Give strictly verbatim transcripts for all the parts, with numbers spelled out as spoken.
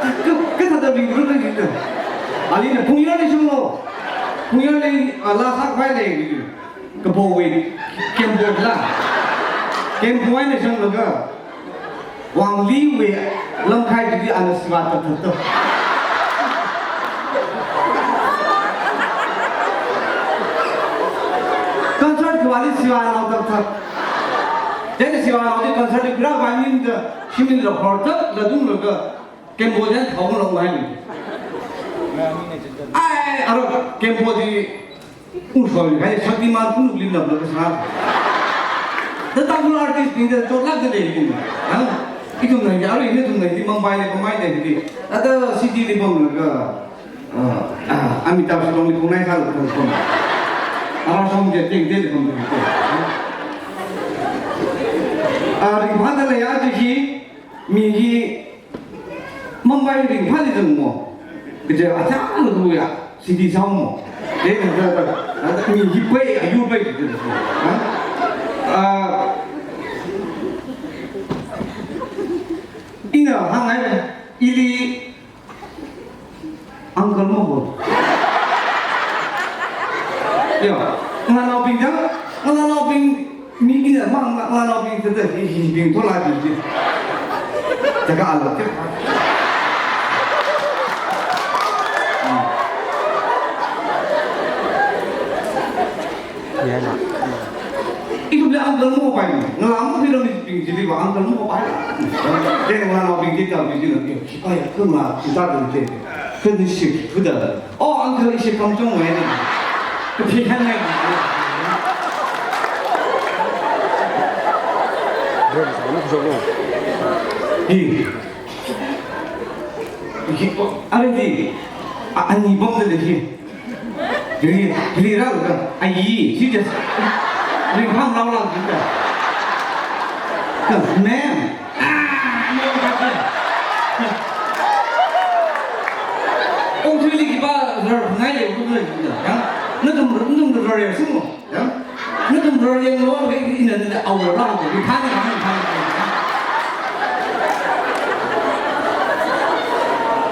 Ka, ka, kathāda ringru na ringda. Alina, Phungyarli shunglu. Phungyarli, ah, laa sākhavai lei. Kabowui Kembo la. Kembo eina shunglaga, Wangliwui lamkhai chili ana siva tathat to. Concert khavāli sivanao tathat. Chieina sivanao chi concert li khuirākhavai maningda, shimli horthatla tunglaga, Kembo chieina thao ngalonghaili. Ai, aro Kembo chi ungshoi, hai Shaktiman kunukli nap la kasā. Da Tangkhul artist bing da chotlāk da lei bing. Ha? Ithumna ya, aro ithumna hi Mumbai li pamhaida hi. Ada city li pamlaga, ah, ah, Amitabh Bachchan li khongnai sālaga pam. Ara shong je teng teng pam. Ah, ringphāda leiya chi hi, mi hi Mumbai ringphāli zangmo. Kaje achālaga ya, city sāmo. Eh, da, da, da, mi hi pai, ayu pai, kaje, ha? Ah, ina hāngngai, ili uncle maho. Yo, ngalānaobing jang, ngalānaobing mi ina ma, ngalānaobing tata hi, hibing thola di ji. Taka ala ke. Hmm. Yana. Ithumli uncle mahopai, ngalā mahopai lo ni bing chili va uncle mahopai. Then ngalānaobing chi ta bing chili, "Yo, hi pa ya, kung la, hi ta bing chi." Kani shik, huda. "Oh, uncle, ishi kamchong wai ni." Kapi khan ngai. Bro, sa ni kuso ko. Hi. Hi, oh, are di. A, ani bom de hi. Hili, hili rālaga, ayi, she just ringphānglala jida. Ka, "Ma'am." Ah, ma'am, ka, ka. Ongthuili khipā rarngai lei, ongthuili jida. Ya? Nathum, nathum rarya singmo. Ya? Nathum rarya lo, ina, ina, awora, ringphān, ringphān, ringphān.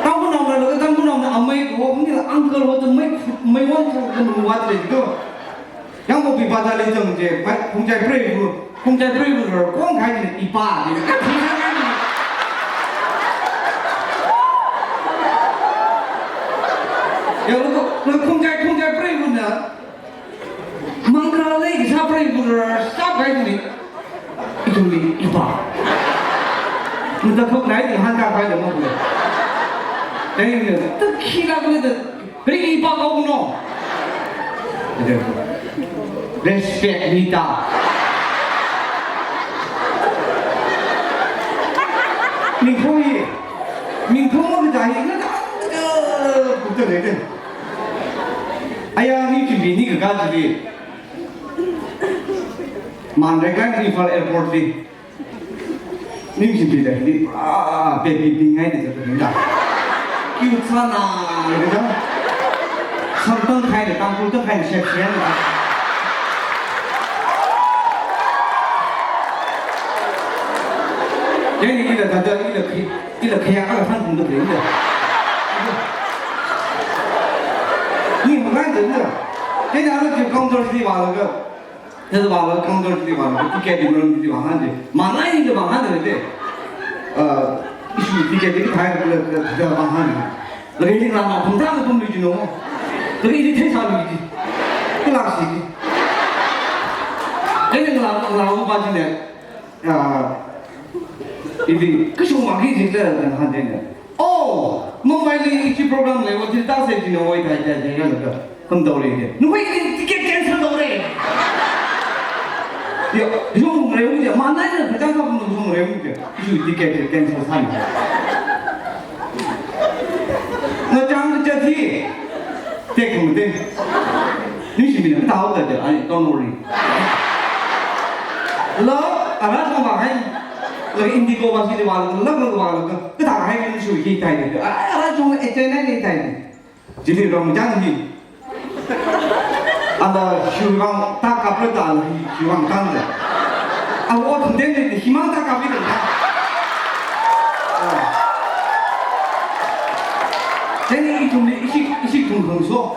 Tangkhulnaona, Tangkhulnaona amei ko, ni uncle ho, mei, mei wan ko, ko nu wat le ko. Yangpokpi bazarli zang je, bai, Khongchai preiva, Khongchai preiva rarkong khai ni ipa ni. Ya, lo, lo, Khongchai, Khongchai preivana. Mangkali kasā preiva rarsa khai ni. Ithumli ipa. Matakhok nai di hāngkahai le mo le. Ai ne, ta khila ko le ta, kari ipa ko no. Respect ni ta. Mingthong hi, mingthong mo ka hi na ta. Kuta le de. Aya ni chimbi ni ka ka chili. Man re kan Imphal airport li. Ning chimbi da hili, ah, baby bingai da jata da. Queue sāna, da jata. Samtang khai da, Tangkhul tang khai da, shep shen da. Yang ni ila da da, ila khi, ila khaya ka than kum da da. Ni mangai da da. Yang ni ala ki counter li wala ga. Thāda vālaga counter li vālaga, ticket li maram li vāhān de. Manai li vāhān de. Ah, issue ticket li thai la, la, la vāhān de. Laga ili ngalānao phungtā la pum li jino. Laga ili theisā li ji. Kala si ji. Ili ngalā, ngalā upa ji ne. Ah, ili kashung magi ji la, la hān de ne. Oh, Mumbai li ishi program lei, wo chili tāsei jino, oi, thai, thai, thai, laga. Kam tau lei de. Nawui ticket cancel tau lei. Yo, yong rei ung je, manai na pheisā sā ung yong rei ung je. Ishi ticket cancel sāni. Na chang ka chati. Tek mute. Ningshimi na tau da je, ai, don't worry. Lo, ara song ba hai. Lo Indigo ba si de ba, lo, lo, lo, lo. Kathā hai ningshu hi thai de. Ai, ara song e chai nai ni thai de. Chili rong jang hi. Anda hiwang ta kapre ta hi hiwang tang de. Awo thum den de himang ta kapre ta. Ah, So,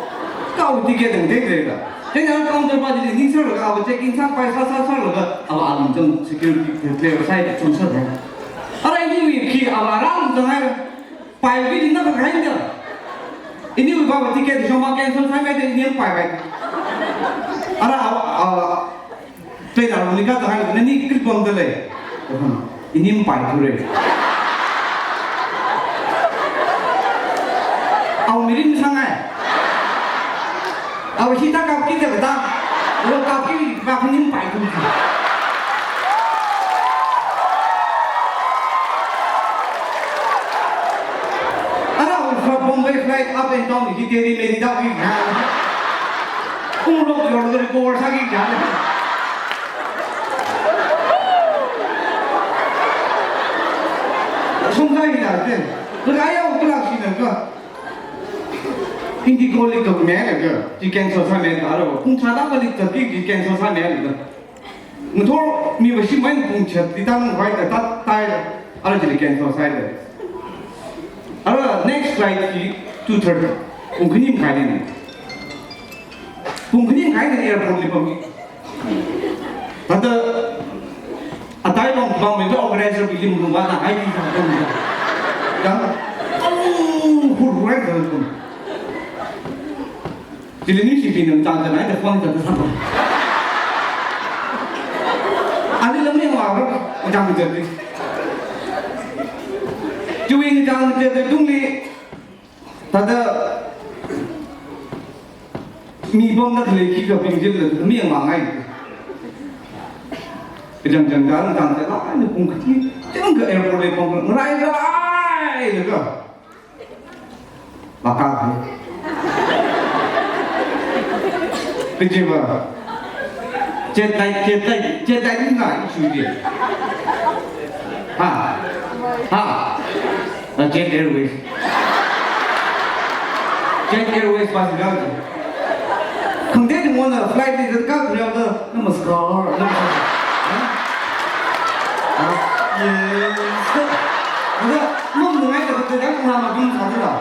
kha ticket ang deng deng da. Then ang counter pa di ningsar laga, ava check in sāpai sā sā sā laga, ava alung chang security clear sāi chang sā da. Ara iniwui khi ava rālung chang haira. Paiwui di na kahai da. Iniwui pa ticket shong ma cancel sāmei da ini paipai. Ara ava, ava, Train alungli kazang haira, nani kri pamda lei. Ini pai kure. Au mirin sangai. Au hita kapki da da. Lo kapki ba ini pai kure. Ara, from Bombay flight up and down, hi Delhi meri da wi ha. Kung lo yorda recover sāki da. Sungkai da te. Lo ayau kula shi na ka. Hindi ko li ka me na ka. Chi cancel sāmei da ro. Kung chada ka li ka chi cancel sāmei da. Ngathor mi va shimān pung chat, ti tang vai ta tat tai, ara chili cancel sāi da. Ara next flight hi two thirty, pung khani makhai ni. Pung khani makhai ni airport li pam. Tada, atai long pam mi organizer bi lim lung va na hai di sa pam. Yang, oh, hur hur ai da pam. Chili ningshibing na chang chang ai da phone chang chang. Ani lam ni wa ro, chang chang ni. Chiwui chang chang tungli, tada mi pamda khalei khikha bing chili mi yang mangai. Chang chang chang chang chang, ai ni pung khani, chang ka airport li pam, ngarai ngarai le ka. Laka hai. Kajiva. Jet lag, jet lag, jet lag ni na issue ji. Ha. Ha. Na Jet Airways. Jet Airways pa si rau. Khangatei tingwona flight li ka rau da. Namaskar, namaskar. Ha? Ha? Yes. Ada, mum nungai ka tu dah nama bing satu dah.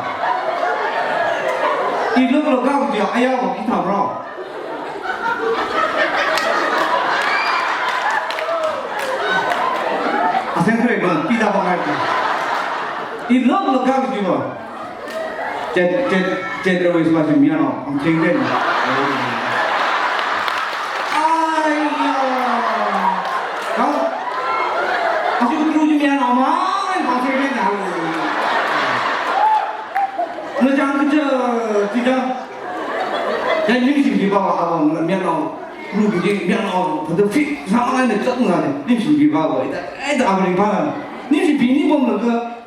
Ilok lo kau dia ayah kita bro. Asing kere bang, pida bang ai. Ilok lo kau dia. Jet, Jet, Jet Airways pa si Myanmar, ang cheng den. Aiya. Kau, asu kru ji Myanmar, ang cheng den. Na jang keja, tidak. Dan ningshibing pa, awang Myanmar, kru ji Myanmar, pada fit, sama kan, cak mana, ningshibing pa, ita, ita abang pa, ningshibing ni bom laga.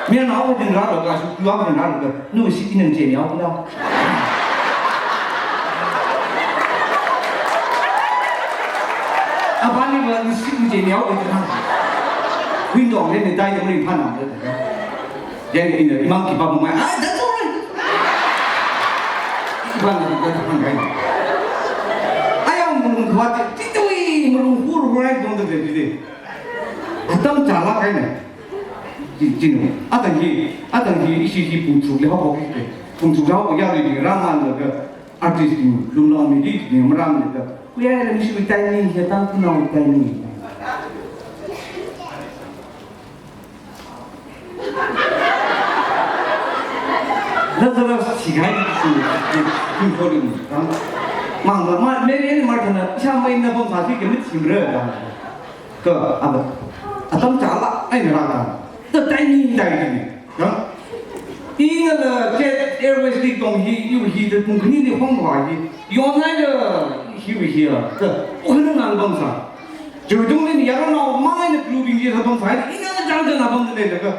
Myanmar awui dinga rālaga, su tuwa dinga rālaga, nu si ina je miao da. Abani ba ni si ina je miao da. Window ne ne dai ne mari phana da. Then ina imam ki baba mai, "Ah, that's all right." Iban na da phana. Ayang mulung kuat, titui mulung hur hur ai dong da de de. Atam chālak kahaina. Chi, chinu. Atang hi, atang hi, ishi hi pung tharukli haophok hi. Pung tharukli haophok ya ri ri rāmānlaga artist bing lumlong mi ri ri marāmlaga. Kuya ri mi shi timing hi, tang tunao timing. Lazarus thikhai ni shi, shi, shi, shi, shi, mang, mang, mang, me, me, mar thana, sha mai na bom sa shi ke mit shim re da. Ka, aba, atam chālak eina rāka. Ta timing, timing, ha? Ina la Jet Airways li tong hi, iwui hi, ta pung khanili hong wa hi. Yonai la, hiwui hi ya. Ta, oh, na ngal bang sa. Jodong ni ya na mang eina crew bing ji la bang sa. Ina la jang jang la bang de le ka.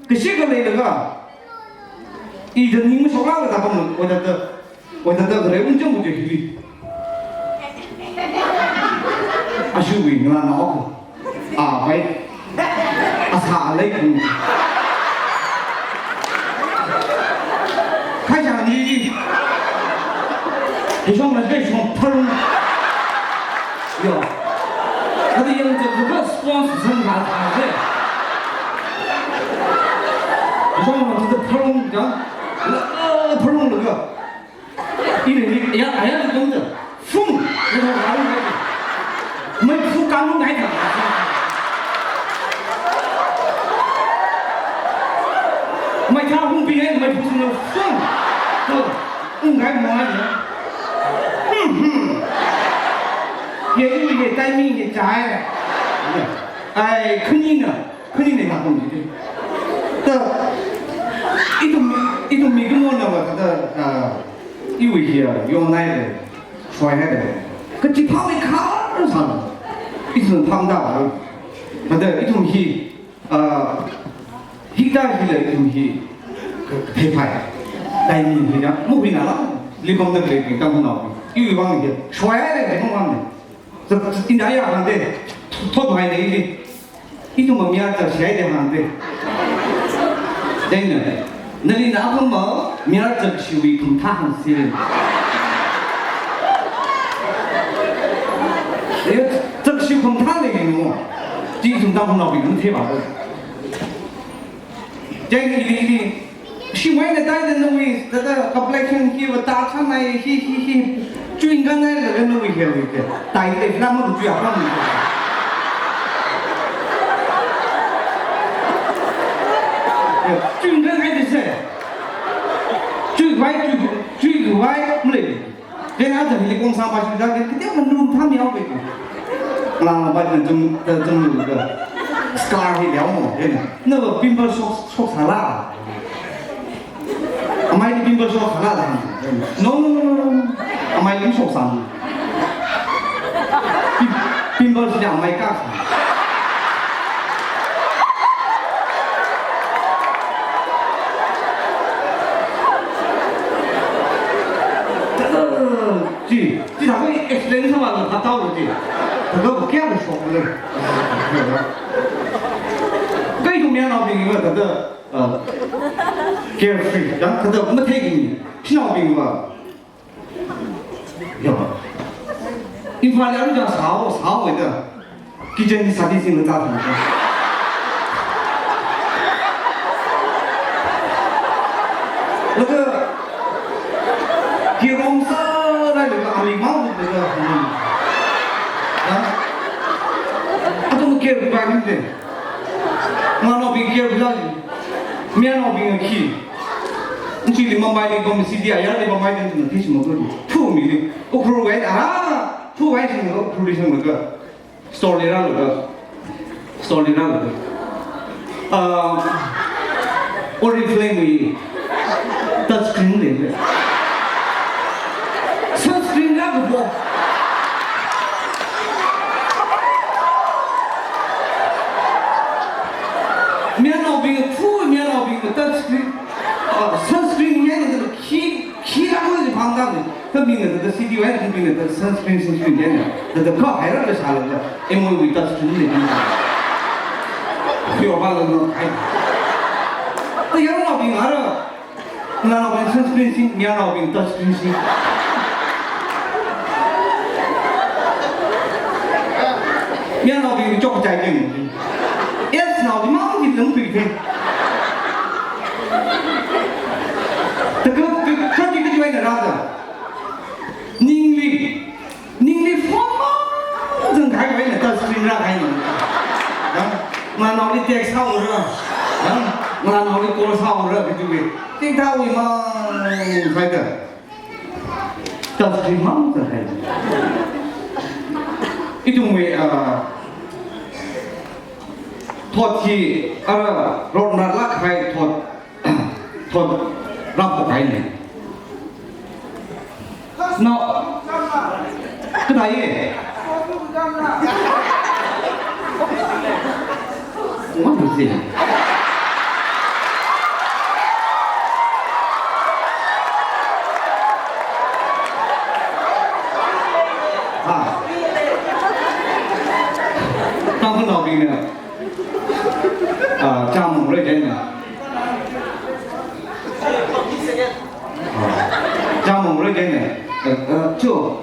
Kashi ka le ka. I ta ning ma shok la ta bang, oh, ta, ta. Wai ta ta kare un chang u je hili. Ashuwui ngalānao. A, pai. Asa alai kun. Khai chang ni. Hi shong na kai shong tharung. Yo. Kadi yang je ko sponsor san ma ta je. Hi shong na ta tharung jang. La, la, la, pharung laga. Ina ni, ya, aya ni tongda. Fung! Meiphung kanglu ngai ta. Meitha hungpi hai, meiphung sung fung! To, ung ngai mo ai ya. Hmm, hmm. Ye, ye, ye, timing ye, chai. Ai, khanina. Khanina na kong ji. Ta, ithum, ithum mikumona va ta, ah, iwui hi, ah, yongnai le, shoihai le. Kachi phāmei khar sāna. Ithum phāmda va. Thāda ithum hi, ah, hithā hila ithum hi, ka, kathei phai. Timing hi ya, mahuinala. Lipam da le, king tam na. Iwui vang hi, shoihai le, mavang le. Zak, zak, ina ya hāngde, thot mai de ili. Ithum mi ya zak shai de hāngde. Dai na, nali na akam ma, mi ya zakshiwui khamathā hāngsi. Eh, zakshiwui khamathā le no. Chi ithum Tangkhulnaobing mathei ba. Jeng ili ili. Shimwai na tai da nawui, da da complexion ki va ta cha nai, hi, hi, hi. Chewing gum nai laga nawui hair wui ke. Tai le fla ma chu ya pam. Chewing gum nai de se. Chew vai, chew, chew vai, mle. Then aja hili kong sāpa shi da ke, kete man room tham yao ke. Lang ba na jum, da jum lu ga. Scar hi yao mo, then. Na ba pimple shok, shok sāla. Amei li pimple shok sāla da. No, no, no, no, no. Amei li shok sā. Pim-, pimple shi amei ka. Chi, chi thākha explain sāva la thātao lo chi. Thākha kayākha shok le. Kha ithum mayarnaobing va thāda, ah, carefree, ya, thāda matheiki. Shanaobing va. Ya. Imphal ya ru ja sao, sao da. Kitchen hi sāthising la zat thang. Laga, kirom sālai laga, amik mau laga, hmm. Ha? Atam care pai minde. Ngalānaobing care pai. Mayarnaobing khi. Nchili Mumbai li bom city ayarli Mumbai li na thishimo ko. Phu mili. Ukhrul wai, ah, phu wai sing ko, Ukhrul li sing ko. Store li rālaga. Store li rālaga. Ah, Oriflame wui touch screen lei. Sunscreen rākapo. Mayarnaobing, phu mayarnaobing touch screen. Ah, sunscreen ya ni khi, khi rākui phangda ni. Kha mina thāda city wai, mina thāda sunscreen, sunscreen ya ni. Thāda kha haira kasā la, M O U touch screen ni. Yo ba la no, ai. Thāda yarnaobing ara. Ngalānaobing sunscreen sing, mayarnaobing touch screen sing. Mayarnaobing chok chai keng. Yes, nao di mang di lang tui the. Thākha, thākha, thākha di kajwai na rāda. Ningli, ningli phone mang zangkahai wui na touch screen rākahai na. Ya, ngalānaoli text sāura. Ya, ngalānaoli call sāura, kaji wui. Tingthāwui mang khaida. Touch screen mang zangkahai. Ithumwui, ah, thot hi, ara, rot na lākkahai thot. Thot rāphokhai ni. Nao, kadai ye? What is it? Ha. Tangkhulnaobingna. Ah, chāmong rei jai na. Ah, chāmong rei jai na. Eh, eh, chu.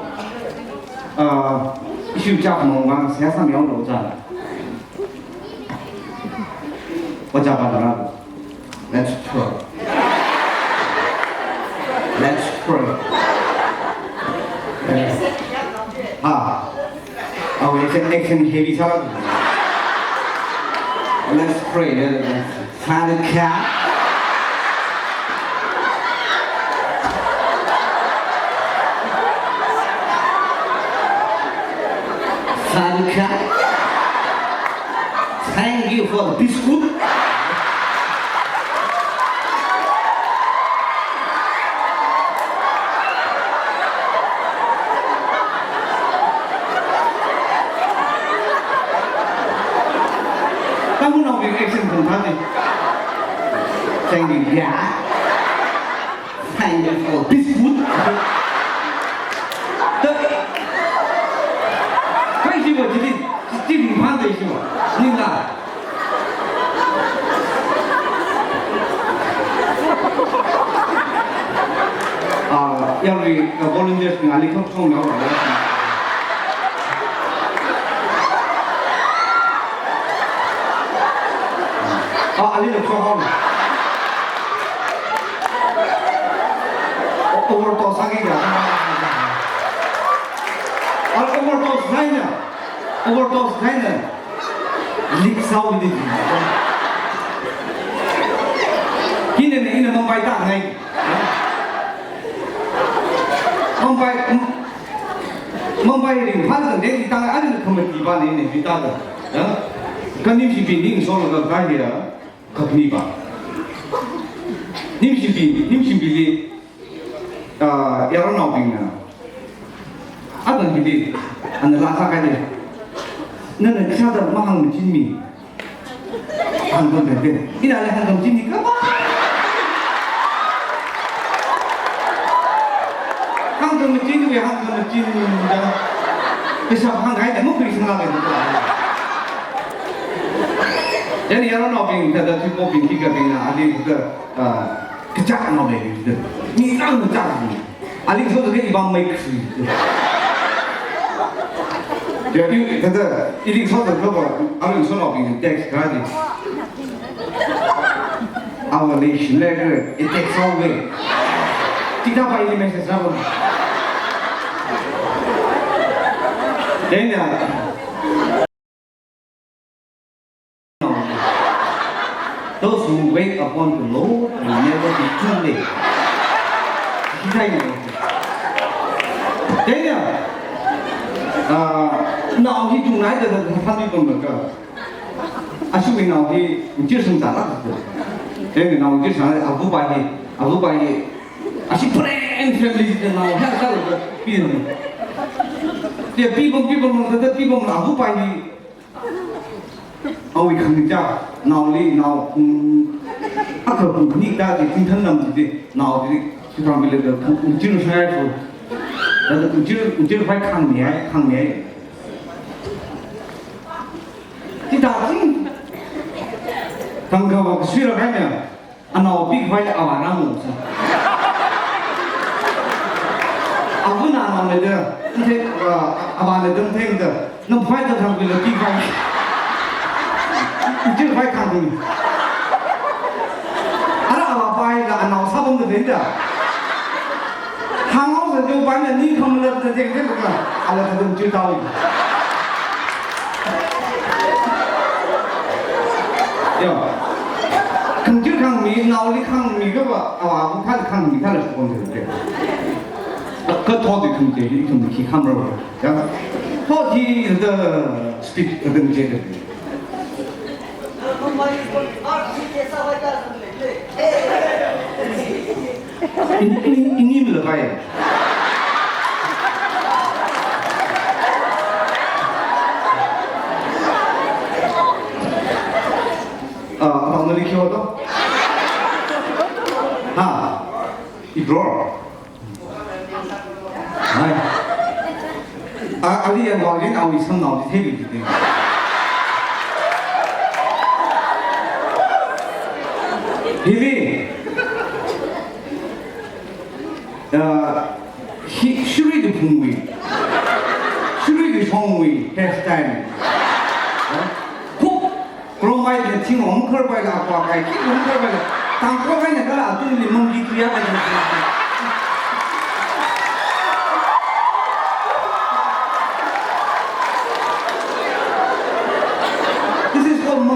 Ah, ishi chāmong vang, siya sam yong lo cha. Oja ba la. That's true. Heavy sālāk. Let's pray. Let's Father God. Father God, thank you for the biscuit. Tangkhulnaobing action khangathā chi. Thank you, yeah. Thank you for this food. Kha ishiva chili, chili phāda ishiva. Ningla. Ah, yarui, ah, volunteers bing ali khangachon yao. Ah, ali lo khangachon. O-, overdose sāki kya? Ah, overdose sāhaina. Overdose sāhaina. Leak sāhaowa ni. Hina ne, ina Mumbai tāngai. Mumbai, Mumbai ringphā zangda, ina tāngai, ina khamatipana, ina hi tāda. Ya? Kha Nimshibing ningsholaga kahiya, khakniva. Nimshibing, Nimshibingli, ah, yaronnaobingna. Atam hili, ana laa sākahaina. Nana khisāda mahāngmachinmi. Hāngkhamachinde. Inala hāngkhamachinmi kapa. Hāngkhamachinmi, hāngkhamachinda. Pheisā hāngkahaina, makhuisanglaga. Chieina yaronnaobing, thāda, thipobing, khikhabingna, ali, thāda, ah, kachāknao lei, thāda. Mi nang kachāknao. Ali so de iba mai kri. Ya, i, thāda, ili so de kapa, ali so no bing text kadi. Awa lei shin lei kre, i text so we. Tita pa ili message sāva. Then, ya, Those who wait upon the Lord will never be too late. Hi thāhaina. Chieina, ah, nao hi chungnaida da da phanipamlaga. Ashiwui nao hi, ngachir sangzālāk da. Chieina nao ngachir sangzā, avāva hi, avāva hi. Ashi phareng family da nao hi sālaga pina. Te pipam, pipam, da da pipam, avāva hi. Awui khangachā, naoli, nao, um, akha kum khani tāda, kum thanlam da, naoli, shipram bila da, kum, kum chir shai fu. Da da kum chir, kum chir phai khangmihai, khangmihai. Chithāda, thangkha va kasuira kahaina. Anao pikhavai avāna mo sā. Avāna anao leida, nthe, ah, avāna dam thengda, namphai da thang bila pikhavai. Ngachirkhavai khangmi. Ara avāpaila anao sāpamda thengda. Hānghaosa jo paina ni khamla da thengda kha. Ala thadum chitao. Ya. Khangachir khangmi, naoli khangmi kapa, avāva khang khangmi khala shokon de. Kha thot de khangachir, khangachir khi khamra. Ya. Thot hi da speech da khangachir de. In, in, in, in la pai. Ah, abang nali kyo to? Ha. Ignore. Hai. A, ali yang wangin awui samnao di thebi di. Hili. Ah, hi, shuri di phungwi. Shuri di phungwi, hairstyle. Ah, kuk. Chromite thing ongkharpaila, akwa kai thing ongkharpaila. Tangkhul kahaina kala atungli monkey tuya kaji.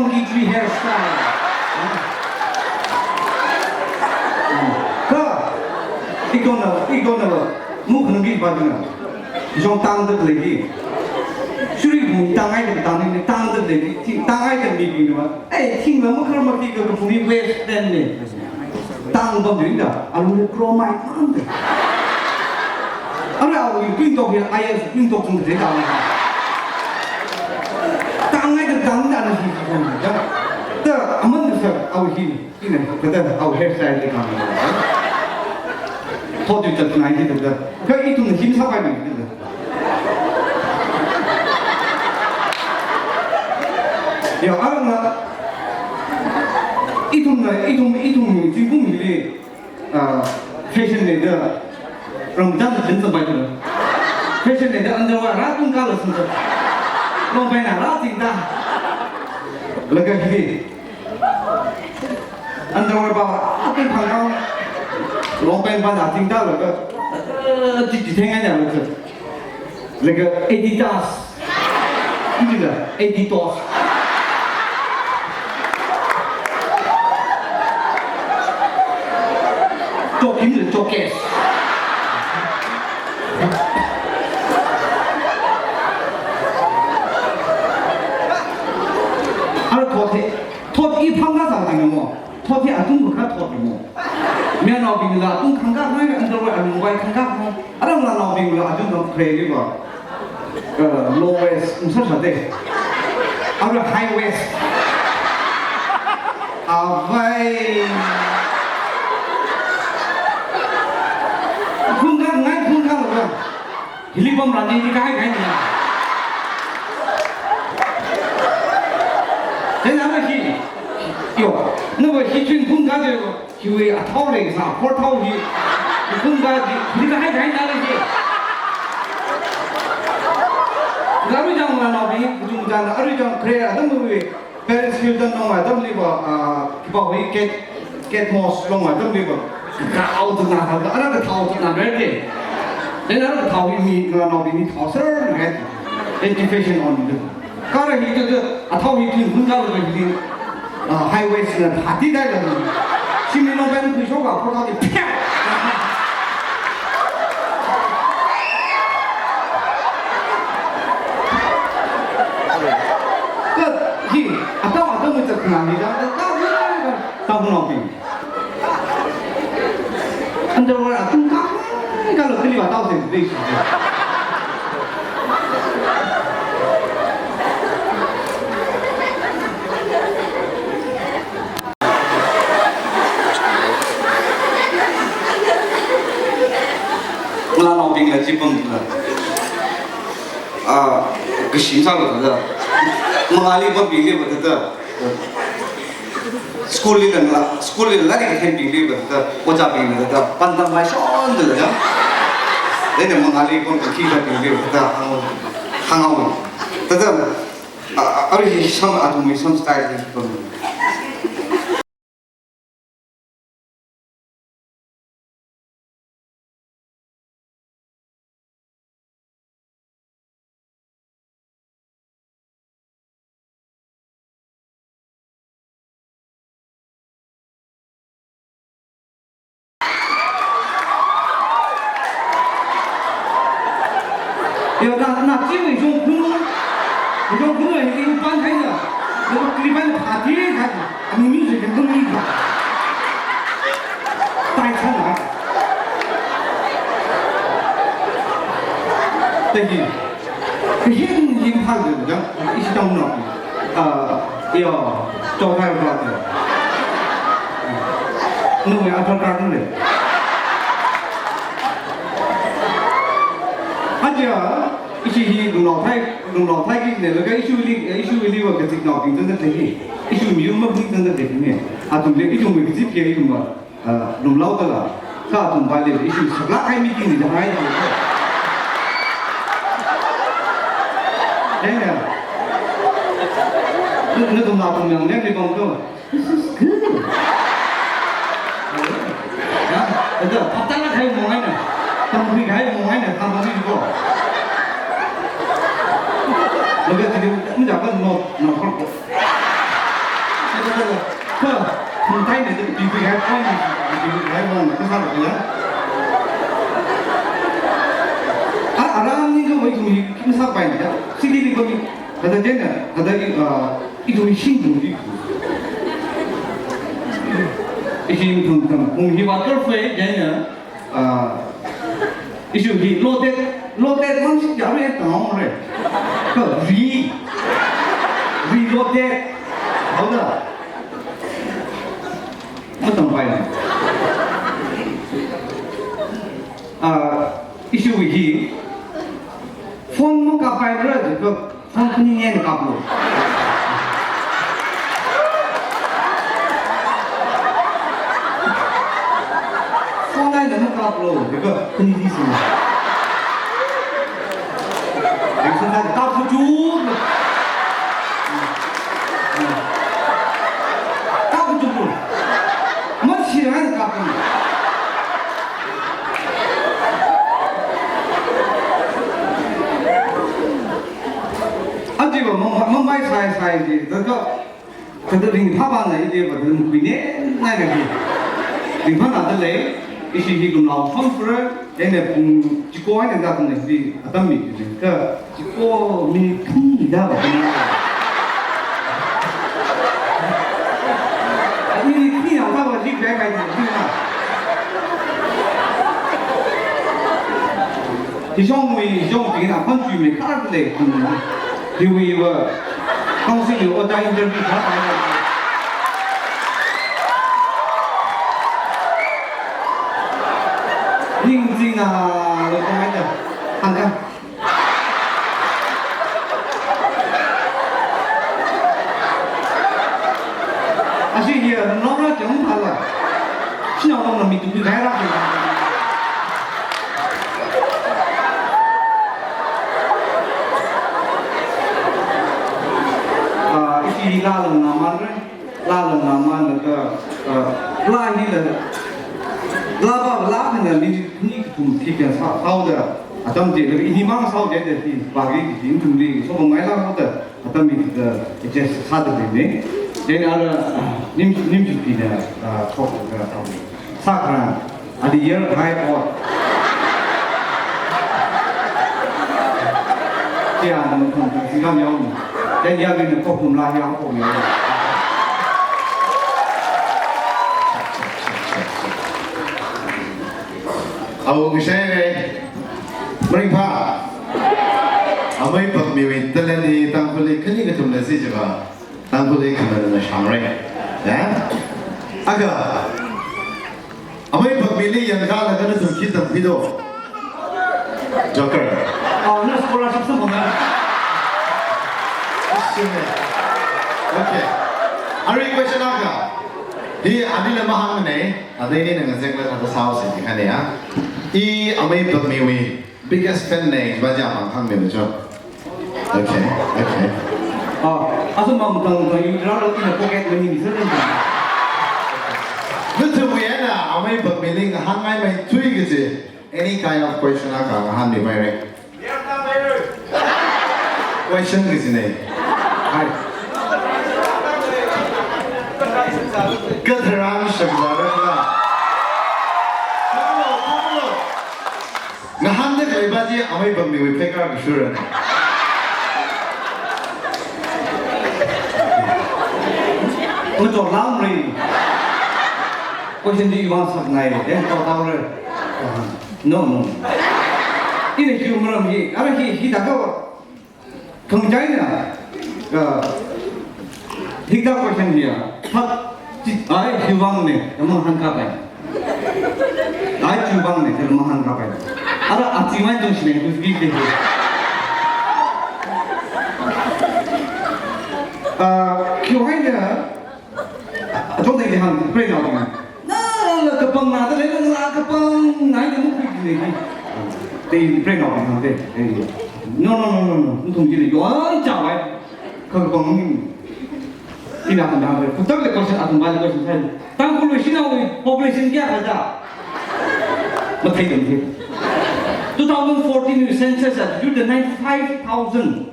Monkey tree hairstyle. Kha, ikonava, ikonava, mukhanang ki ba dina. Jong tangda lei ki. Shuri bung tangai da tang ni tangda lei ki. Ti tangai da mi bing ni ma. Ei, thingla makhar maki ka ka bung ni West End ni. Tang bam ding da. Alu ni chromite mang da. Ara awi pin tok ya, ayas pin tok chung de da. Tangai da tang da na hi. Da, aman da sa awi hi. Ina, kada, our hairstyle di kami. Thot di tat ngai di tat. Kha ithumna him sāpai ni di tat. Ya, arang la, ithumna, ithum, ithum, zingkum hili, ah, fashion leida, ram jan jan sāpai tu. Fashion leida underwear rā tung kala sung sa. Longpaina rā ting ta. Laga hili. Underwear ba, akan phangkang. Longpain ba na ting ta laga. Eh, ti ti thengai na laga. Laga Adidas. Ini la, Adidas. Tokim le tokes. Ara thot hi. Thot i phangkha sāting mo. Thot hi atung kha thot mo. Mayarnaobingla atung khangkha ngai, underwear alungwui khangkha mo. Aramla naobingla atung kha pray li ba. Eh, low waist, um, sā sā de. Ara high waist. Avai. Khangkha ngai, khangkha lo. Hili pam rani ni kahai kahai ni. Then ana hi. Yo, nava hi chun khangkha de, hiwui athao leng sā, phor thao hi. Khangkha di, hili kahai kahai na le hi. Arui chang la na bi, kuchung chang, arui chang kre, atam wui. Paris Hilton longwui atamli va, ah, khipāwui Kate, Kate Moss longwui atamli va, kathao tuna thao, ara kathao tuna rei de. Then ara kathao hi mi, ngarānaobing ni thao sāra rei. Education on the. Kha ara hi tu, athao hi tun hun kala hi, ah, high waist na thati dai la. Shimli Longpeng khuishok va, phor thao di, pya! Kha hi, atam atam mi chak na ni da, da, da, da, da, da, naobing. Underwear atung kha, kha lo kali va tao se, de. Ngalānaobingla chi pamla. Ah, kashim sāla thāda. Mangāli pambingli va thāda. School li nala, school li lairik kathembingli va thāda. Ojābingla thāda. Pantang mai shon thāda. Then mangāli pambing khi thābingli va thāda. Hāng, hāng. Thāda. Ah, ah, arui sam athumwui sam style ni pam. Yo, na, na, chi mi jong khunu, mi jong khunu, hi, hi, pan khai na, na, kri pan pha thi khai, ami mi je kan ni ba. Tai chan na. Thank you. Hi, hi, hi, pan de, ya, ishi tang no. Ah, yo, to khai ba de. No, ya, to khai de. Aja, ishi hi lunglao thai, lunglao thai ki ne, laga ishi li, ishi li va kaziknaobing zangda thei. Ishi miyur mabing zangda thei ne. Athumli, ishi mi kazik ya, ishi ma, ah, lunglao thāla. Kha athum va le, ishi saklak hai meeting ni da hai. Ya, ya. Na, nathum nathum yang ne, ni bang to. This is good. Ya, ada patala khai mongai na. Tamhui khai mongai na, tamhui ko. Laga tadi, ini dapat no, no, no. Kha, kha, kha, thumthai ne, pipi hai, point ne, pipi hai, point ne, kha sāra ya. A, ara ning kha wai thum hi, king sāpai ne ya. Sidi li ko mi, kada jena, kada i, ah, ithum hi shing thum hi. Ishi thum thum, thum hi water fe, jena. Ah, ishi hi loaded, loaded mang shi ya re tang re. Kha re, reloaded. Haoda. Matampai na. Ah, ishi hi phone makapai re, kha phone khani eina kaplu. Phone eina makaplu, kha khani di sina. Yang sāda kaplu ju. Kaplu ju. Mashirang kaplu. Ajiva mang, mang mai sai sai ji, daga, kada ringphāva na ide va, kada mukui ne, na ga ji. Ringphāna da lei, ishi hi lumlao fam fre, ene pung chiko ene da pung ne ji, atam mi ji, kha chiko mi kung da va na. Ani ni kung ya da va ji, bai bai ji na. Hishong wui, hishong ting na, khon chui me kar le, hmm. Hiwui wa, council yu oda interview kha, kha, kha. Ning zing na, lo kong ai da, hang ka. Ashi hi, nong ra jang phala. Shinao nong na mi tu kai ra. Ah, ishi la lang na man re. La lang na man na ka, ah, la hi la. La ba la na ni ni kum ki pen sa, sao da. Atam je ni mang sao je de ti. Ba ri ni tum ni so mai la da. Atam mi da adjust sāda lei ne. Then ara, nim, nim ju pi na, ah, talk ka ta. Sākran, ali yer hai o. Tia na thong thong singam yong. Then ya ni ko kum la ya ko yong. Au ngi shai re. Maringphā. Amei pakmiwui talent hi Tangkhulli khani kathum lei si jiva. Tangkhulli khamanna shang re. Ya? Aga. Amei pakmili yangkalaga nathum khi tamkhuido? Joker. Oh, na scholarship samphang na. Okay. Arui question akha. Hi, anila mahāng ne. Ada ini nang ngazek la ada sao si di kan ya. I amei pakmiwui biggest fan ne, ba ja mang hāng ne jo. Okay, okay. Oh, asu mang tang tang yu ra ro ina pocket money ni seren. Nathumwui eina amei pakmili ngahānngai mai tui kaji. Any kind of question akha ngahānmi mai re. Question kaji ne. Hai. Katharan shakzarang la. Thamlo, thamlo. Ngahānda khalei ba ji amei pakmiwui pekar kashura. Mato lam ri. Question di iwang sakngai, eh, tao tao re. No, no. Ina kiu maram hi, ara hi, hi da ka. Khangachei na, ah, hithāda question hi ya, phat chi, ai, hiwang ne, amang hāngkapai. Ai, chiwang ne, amang hāngkapai. Ara, achi mai tong shi ne, dus gi ke. Ah, khiwui eina, Achon de hāng, pray now. Na, la kapang na, de la kapang na, de mukhui de. De pray now hāng de. No, no, no, no, no. Nathum ji le, yuan cha wai. Kapang. Ina kan de. Kutak le question, athum ba le question sai. Tangkhul shinao population kayā khala? Mathei dam de. Two thousand fourteen census at you the ninety-five thousand.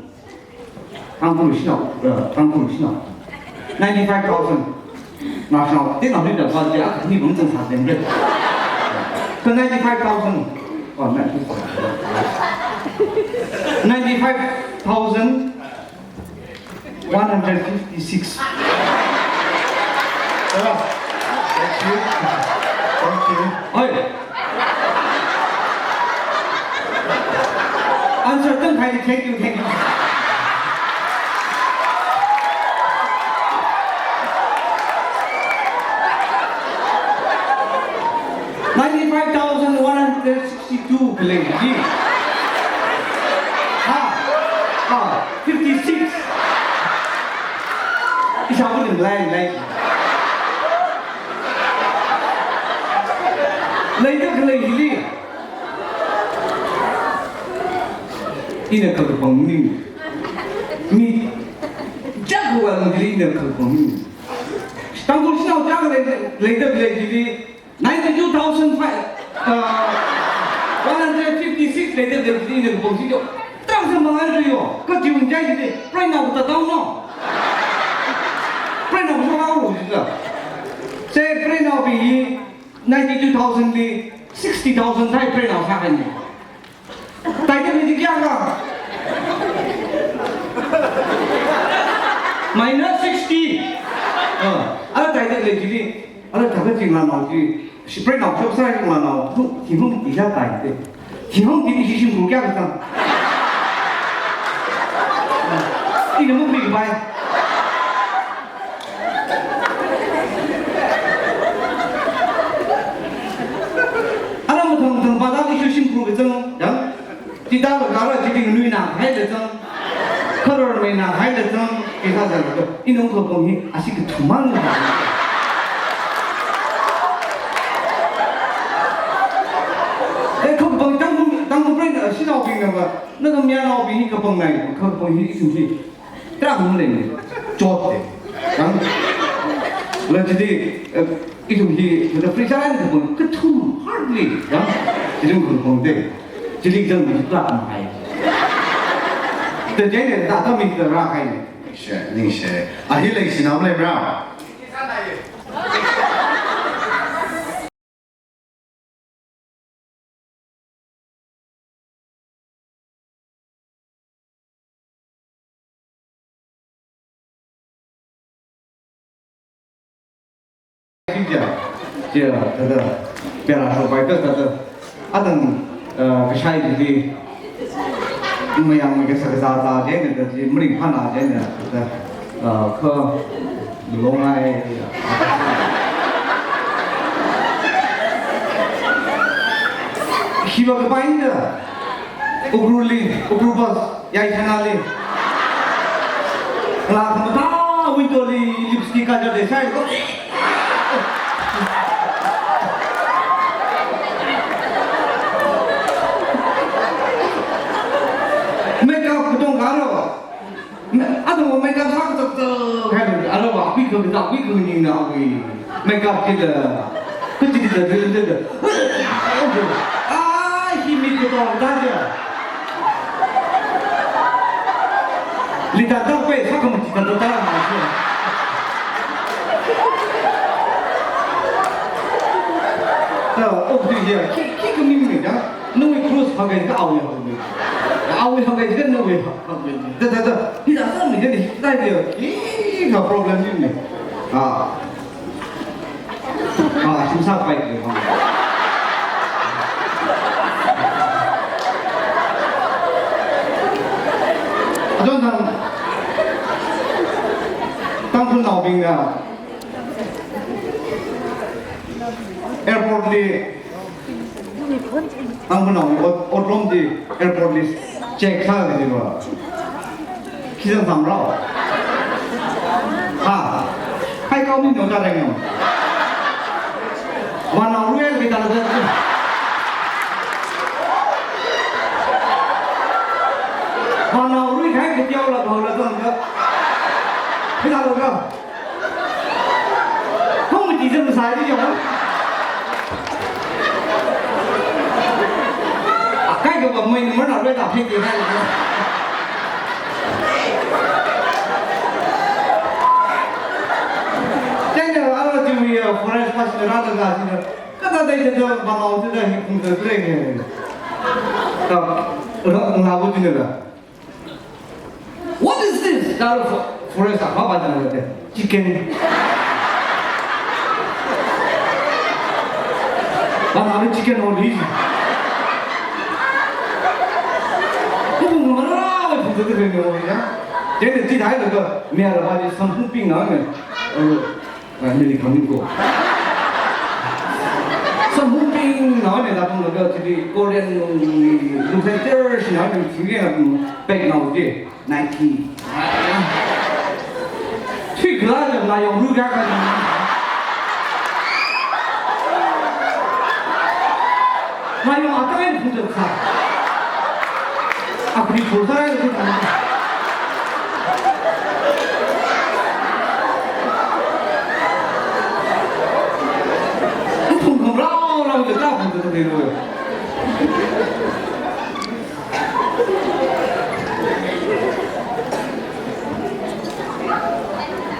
Tangkhul shinao, uh, Tangkhul shinao. Ninety-five thousand. National, tinaoli da ba ja, ni bung zang sa dem re. Ka ninety-five thousand. Oh, ninety-five. Ninety-five thousand one hundred fifty-six. Oh, thank you. Thank you. Oi. Answer thank you, thank you, thank you. Ninety-five thousand one hundred sixty-two khalei chi. Ha. Ha. Fifty-six. Ishāvā ning lai, lai. Leida khalei hili. Ina kakapang mi. Mi. Chakhuwa hili ina kakapang mi. Tangkhul shanao chāng lei, leida khalei hili. Ninety-two thousand five, uh, one hundred fifty-six leida khalei hili ina kapang chi jo. Tang sa mangai jo. Ka jiung jai hili. Preinao ta tao no. Preinao sa ngao lo jila. Se preinao bi hi ninety-two thousand li sixty thousand thai preinao sākahai ni. Taida khalei chi kayākha? Minus sixty. Ah, ala taida khalei chili, ala taga chi nganao chi, shi preinao shop sānganao, hu, hi hung ti ja tai te. Hi hung ti ti shi shimkhur kayākha tang. Ina mukli bai. Ana mathang mathang ba da ishi shimkhur kazang, ya? Tida la gara chili nui na hai da zang. Kharor mai na hai da zang. Isa zang to. Ina kakapang hi, asi kathumang. Eh, kakapang tang, tang brain, eh, shanao bing na ba. Na ka myanao bing hi kapang nai, kakapang hi ishi hi. Tarākha maleimana, chot te. Kang. La chili, eh, ithum hi, the free time kapang, kathum hardly, kang. Ithum kapang te. Chili jang mi tarākha mahai. Te jai ne, ta ta mi tarākha ne. She, ningshe. A hi leishinao maleimara. Chia, chia, thāda, pera shopai thāda, thāda, atang, eh, kashai chili, mayang mai kasā kasā thā chieina, thāda, chi maringphāna chieina, thāda, eh, kha, Malong ai. Hiva kapaina. Ukhrulli, Ukhrul bus, yaishanali. Kala khamata window li lipstick kajal de sai. Makeup katong karo. Athumva makeup sā katok katok hai, aruiva akui kha, akui kha ningna akui. Makeup kida, kachida, kachida, kachida. Ai, hi mi kato da ja. Lida da pe, sā khamati kato da ma si. Ta, ok, tu ya, ki, ki kami mi da. Nawui clothes hāngai ka awui hāngai. Awui hāngai ka nawui hāngai. Da, da, da. Hi da sāmi da ni, da ni. Hi ka problem ni ni. Ah. Ah, shim sāpai ni. Aton tang. Tangkhulnaobingna airport li Tangkhulnao ot, otlom chi airport li check sāda jiva. Khi zangsamrao? Ha? Hai kau mi no ta reng no. Vānao lui khi ta la. Vānao lui khai khi tiao la, bhao la zang ka. Khi ta la ka. Hong mati zam sai di jong. Akai ka ba mai ni mana rui da phe ti hai. Forest pa china rālaga china, kathāda china, manao china hi phungzā lei ne. Ta, ra, ngabo china la. "What is this?" Ta fo-, forest akha pa china te. "Chicken." Manao chicken ori. Kaphung marao phungzā lei ne ori ya. Chieina chithālaga, mayarva chi samphungbing na ne. Eh, Ah, nili khamiko. Samphungbing na ne la pang laga chili Korean lungsen ter shi na ne chili na pek na uji Nike. Chikla jam na yong ru ga ka. Na yong akai phungzā kha. Akhri phungzā rai lu ta. Phungkham rao rao de ta phungzā de lo.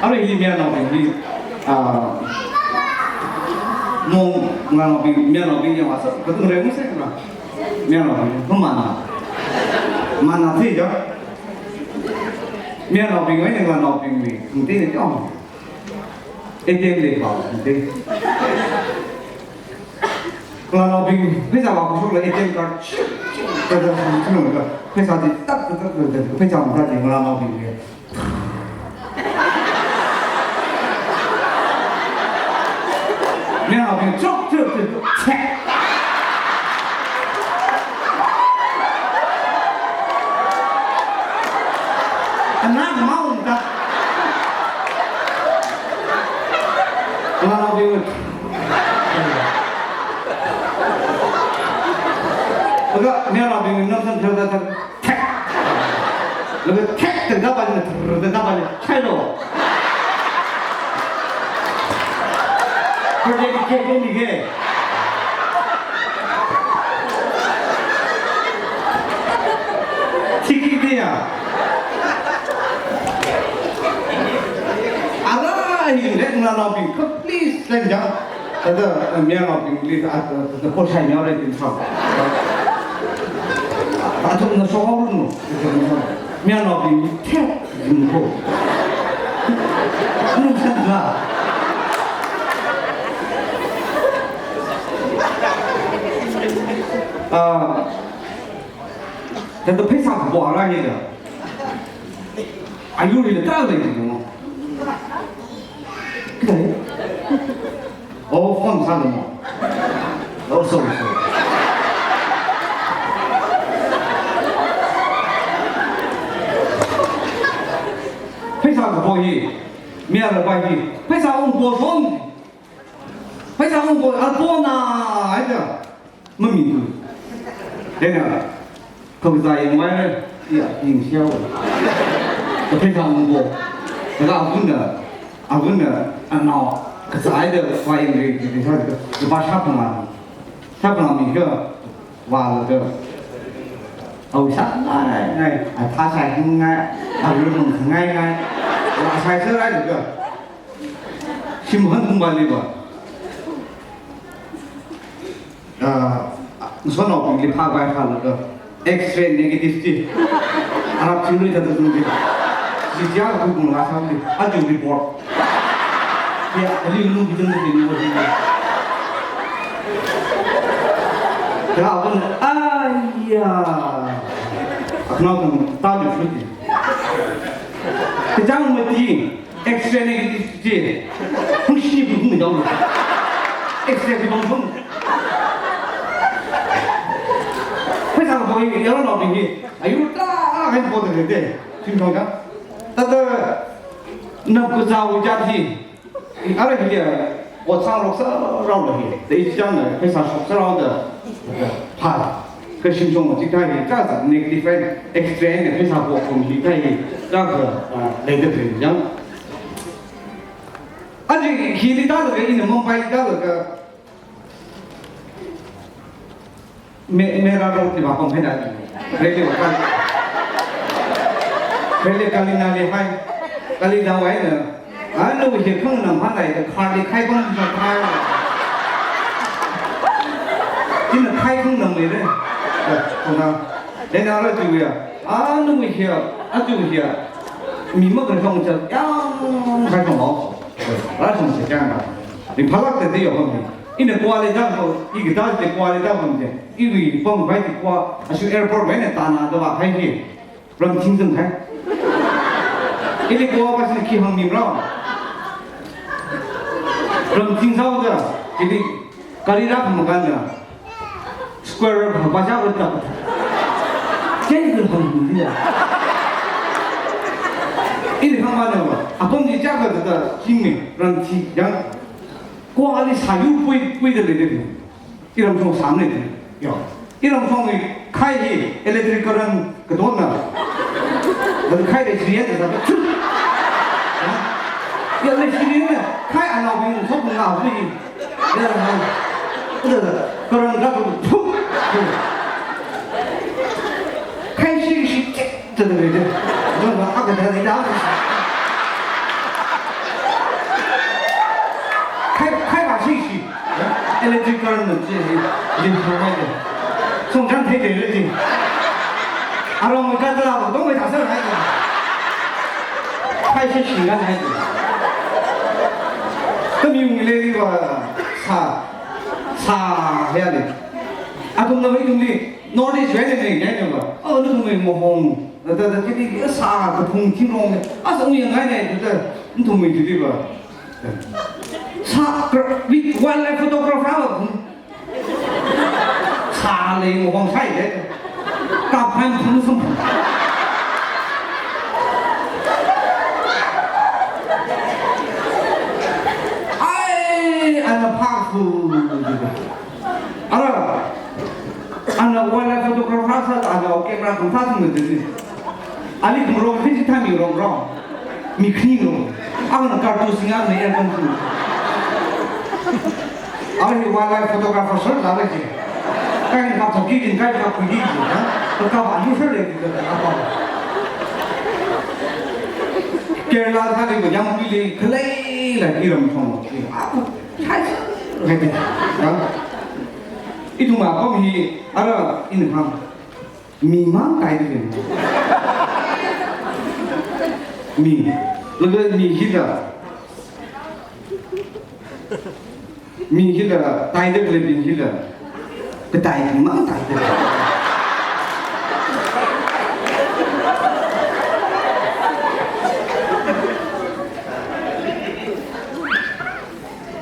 Arui hi mayarnaobing hi, ah, mong, ngalānaobing, mayarnaobing yang asa, katung reng se kula. Mayarnaobing, pamana. Mana thi ya. Mayarnaobing, ngalānaobing mi, thungti ne tiong. A T M le ba, thungti. Ngalānaobing, pheisā vākashok la A T M card, kada sum sum ka, pheisā chi tak tak tak tak, pheisā mata chi ngalānaobing le. Mayarnaobing chok chok chok chok. Ana mau ta. Ngalānaobing. Laga, mayarnaobing namsan thar da thar, thek. Laga thek, thek da pa ni, thar da pa ni, chai lo. Project ke ke ni ke. Tiki dia. Ala, hi, let ngalānaobing, please, let jang. Tada, eh, mayarnaobing li, ah, tada, tada, poshai mayarnaobing li thang. Athumna shokhaoranu. Mayarnaobing li thek, yungko. Nung san la. Ah, tada pheisā kapo ara hi da. Ayur hi da ta lei ni mo. Kidai? Oh, phone sālu mo. Oh, sorry, sorry. Pheisā kapo hi, mayarva hi, pheisā ungpo shon. Pheisā ungpo, apona, ai da. Mami tu. Then, uh, kazā yangvai, ya, yangshao. Pheisā ungpo. Laga avāna, avāna, anao, kazā da, vāyangre, di, di, sa, sa, ba shapanga. Shapanga mi ka, vālaga. Au sāngai, ngai, athā sāngai, arui mung sāngai ngai. Vāsai sārai laga. Shim han tung ba li ba. Ah, ngasotnaobingli phākhavai phālaga X-ray negative chi. Arap chi lui ta ta zung chi. Chi chi a ku kung la sa li. A ju report. Ya, ali lu ki tung ki ni wo chi. Ya, abang, ayya. Aknao kung ta ju flu chi. Kachang mati. X-ray negative chi. Hung shi bu hung dau. X-ray bu bang bang. Pheisā kapo hi, yarnaobing hi. Ayur ta, a kan po de de. Shim shong ka. Tada, na kazā wu jat hi. Ara hi ya, o chang rok sā rao la hi. De i chang na, pheisā shok sā rao da. Pha. Ka shim shong chi kai hi, ka sa negative and X-ray and pheisā po kum hi kai hi, ka ka, ah, lei da phe jang. Aji hi li da la ka, ina Mumbai li da la ka, me, mera road li ba pam hai da. Reli wa ka. Reli kali na li hai. Kali da wa na. Anu hi khang nam han lai da, car li khai bang jang khai. Lei, eh, kona, lei na ra tu ya, a nu mi hiya, a tu hiya, mi ma kan kong cha, yang kai kong lao. Ra sung se kyang ba. Ringphālāk te te yo kong ni. Ina kwa lei dang ko, i kita te kwa lei dang ko ni. Iwui pong bai ti kwa, asu airport bai na ta na da ba hai hi. Ramthing zang hai. Ili kwa ba sin khi hang mi rao. Ramthing zao da, ili kali ra kham kan da. Square ba ba ja ba ta. Jai zang hang mi ya. Ili hang ma na ba. Apam ni ja ba da, jing mi, ramthing yang. Kwa ali sayu pui, pui da lei de. Iramshong sam lei de. Yo. Iramshong ni khai hi electric current kadon na. Dan khai lei chiri ya da. Ya lei chiri na. Khai anao bing so bing na hui. Ya na. Da da. Current ga tu. Khai shi shi tik. Tadalei de. Nong ba aga da da. Khai, khai ba shi shi. Electric current na chi hi. Yin thang mai de. Song jang thei de le ji. Arong ka da la dong mai da sa hai de. Khai shi shi ga hai de. Ka mi mi le li ba sa. Sa ya de. Atum na mai tum li. North East wui ni ni ni ba. Oh, nathumwui mahong. Da da kiti sa kaphung thingrong ni. Asa ung yang ngai ni da nathumwui tili ba. Sa kra-, with wildlife photographer ba. Sa lei mahong sai de. Kap han phung sum. Ai, ana phaku. Ara, ana wildlife photographer sā, ana camera khamtha thing na dili. Ali kum rong, khi thami rong rong. Mi khni rong. Ana kartu singa na aircon thing. Ara hi wildlife photographer sir la lagi. Kai kap thoki kin kai kap kuni ji, ha? Kap ani sir lagi kap. Kerala thāli ba yang pili khalei la iramshong. Aku Hai, hai, ha? Ithum apam hi, ara, in ham. Mi mang tai de. Mi. Laga mi hila. Mi hila, tai de le mi hila. Katai mang tai de.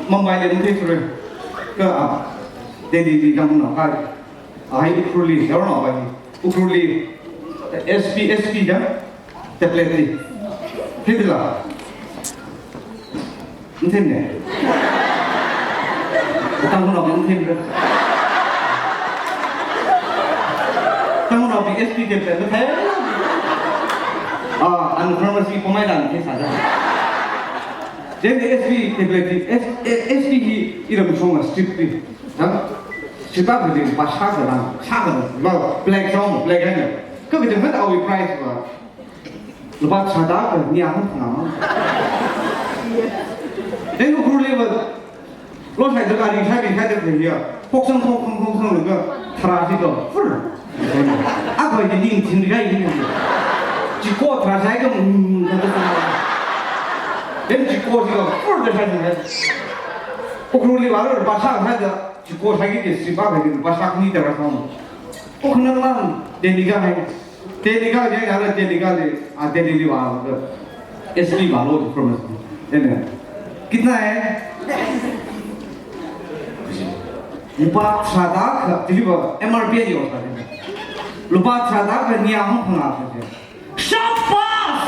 Mumbai li nung thei sure. Ka, ah, Delhi li kam na kai. Ah, hai Ukhrul li, yar na bai. Ukhrul li, S P, S P ja, tablet li. Thei la. Nthen ne. Tang na nthen ne. Tang na S P tablet ne. Ah, an pharmacy pamai dan thei sa ja. Then S P tablet, S-, S P hi iramshong a strip hi. Ha? Strip a bili ba shaka lang, shaka lang, ba black zone, black zone. Ka bili hot awui price ba. Lupā tharāda ka nia hong phang ma. Then Ukhrul li ba. Lo shai da ka ri shai ri shai da ka ya. Phok sang phok phok phok sang ka tharā si ka. Fur. A ba ni ning tin ri kai ni. Chiko tharā shai ka, mm, ka ta sa. Then chiko si ka fur da shai shai. Ukhrul li ba lo ba sa ka da chiko shai ki si ba ka ni ba sa ni da ra sa. Ukhrul lang Delhi ka hai. Delhi ka je ya Delhi ka le, ah, Delhi li ba. S P ba lo from. Then. Kitna hai? Lupā tharāda ka, tili ba, M R P yo sa. Lupā tharāda ka nia hong phang a sa. Shabash!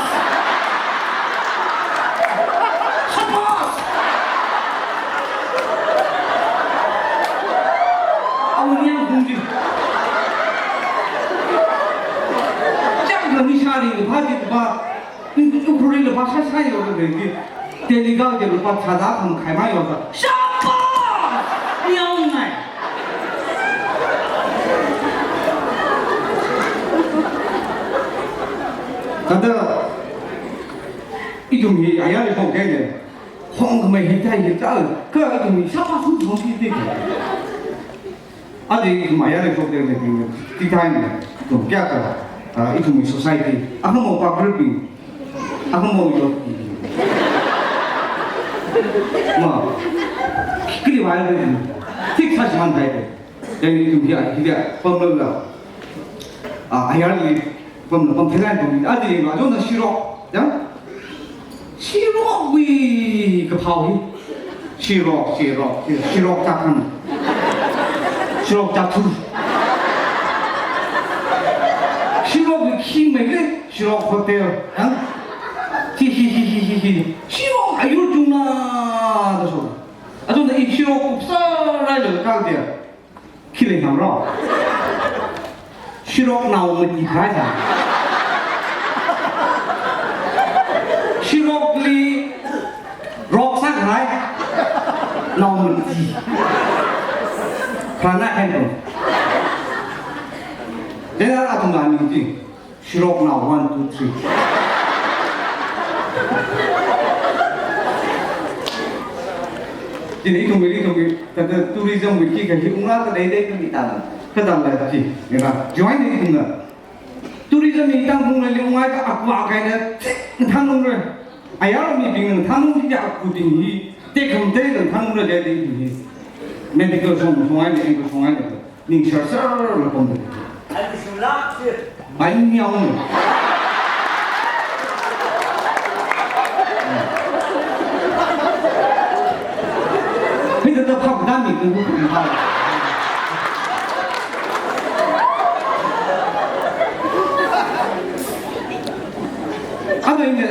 Shabash! Au nia hong ji. Chang ka ni shari ba ji ba. Ukhrul li lupā shāshā yo de ki. Delhi ka je lupā tharāda khamkhai ma yo ka. Shabash! Nyong ngai. Kada ithum hi ayā li phong ke ne. Phong khamei hi thai hi thā. Ka ithum hi shabash phong ki te. Aja ithum ayarli shokdalei bing, tithaina, ithum kayākha, ah, ithumwui society, akhamo pākhararbing, akhamo yo, ma, kali vāya bing, thik sāshimān kahai bing. Then ithum hiya, hiya, pamlala, ah, ayarli, pamla, pamtheilāk bing, aja ithum, ajona shirok, ya? Shirokwui kaphao hi. Shirok, shirok, shirok, shirok chākhan. Shirok chāthu. Shirokwui khi meile, Shirok Hotel, ha? Hi, hi, hi. Shirok ayur chungna, da so. Ajona i shirok kupsā raila kal dia. Khi leihāngra? Shiroknao mati khaisa. Shirokli rok sākahai nao mati. Prana handle. Then athumna ning chi. Shiroknao one, two, three. Chieina ithumwui, ithumwui, thāda tourism wui khikha hi ungra da leidalei kami tāna. Kathāda chi, nira, join ithumna. Tourism hi Tangkhulli ungra ka akwa kaina, thangungre. Ayar mibingna thangungki akubing hi, tekhamatei thangungre da ithum hi. Medical shong, shong eina, medical shong eina. Ning shar shar la pamda. Ai, shulak chi. Ai, nyao. Mida da phap da mi kung kung phap. Ado ine,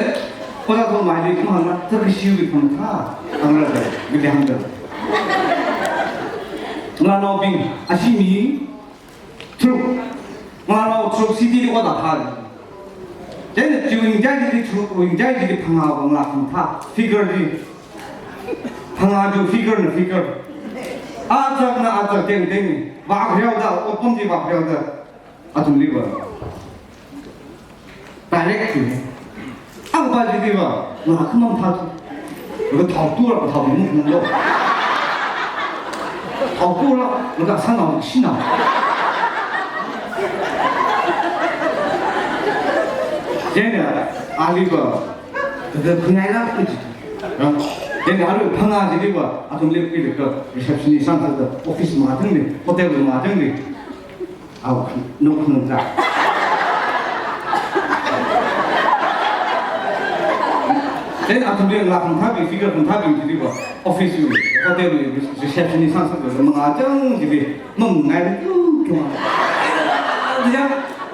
oda to mai di kung hang na, ta ki shiu ki phang tha. Ang ra da, ki hang da. Ngalānaobing, ashi mi, tharuk, ngalānao tharuk city li ot akha. Chieina chiwui ngachaili tharuk, wui ngachaili phangā va ngalā khamathā, figure li. Phangā chi figure na figure. Achakna achak teng teng. Vākhareo da, otpam chi vākhareo da. Athumli va. Direct to. Ang ba ji di ba, na khamang tha tu. Lo thao tu la, thao ni mung lo. Thao tu la, lo ka san na shi na. Chieina, ali ba, da da phungai la, ku ji. Chieina, ali phangā ji di ba, athumli pi le ka, receptionist san sa da, office ma tang le, hotel ma tang le. Awo, nok nung za. Then athumli ngalā khamathābing, figure khamathābing chili va, office wui, hotel wui, receptionist san san va, mangā chang chili, mangai tu, tu. Ya,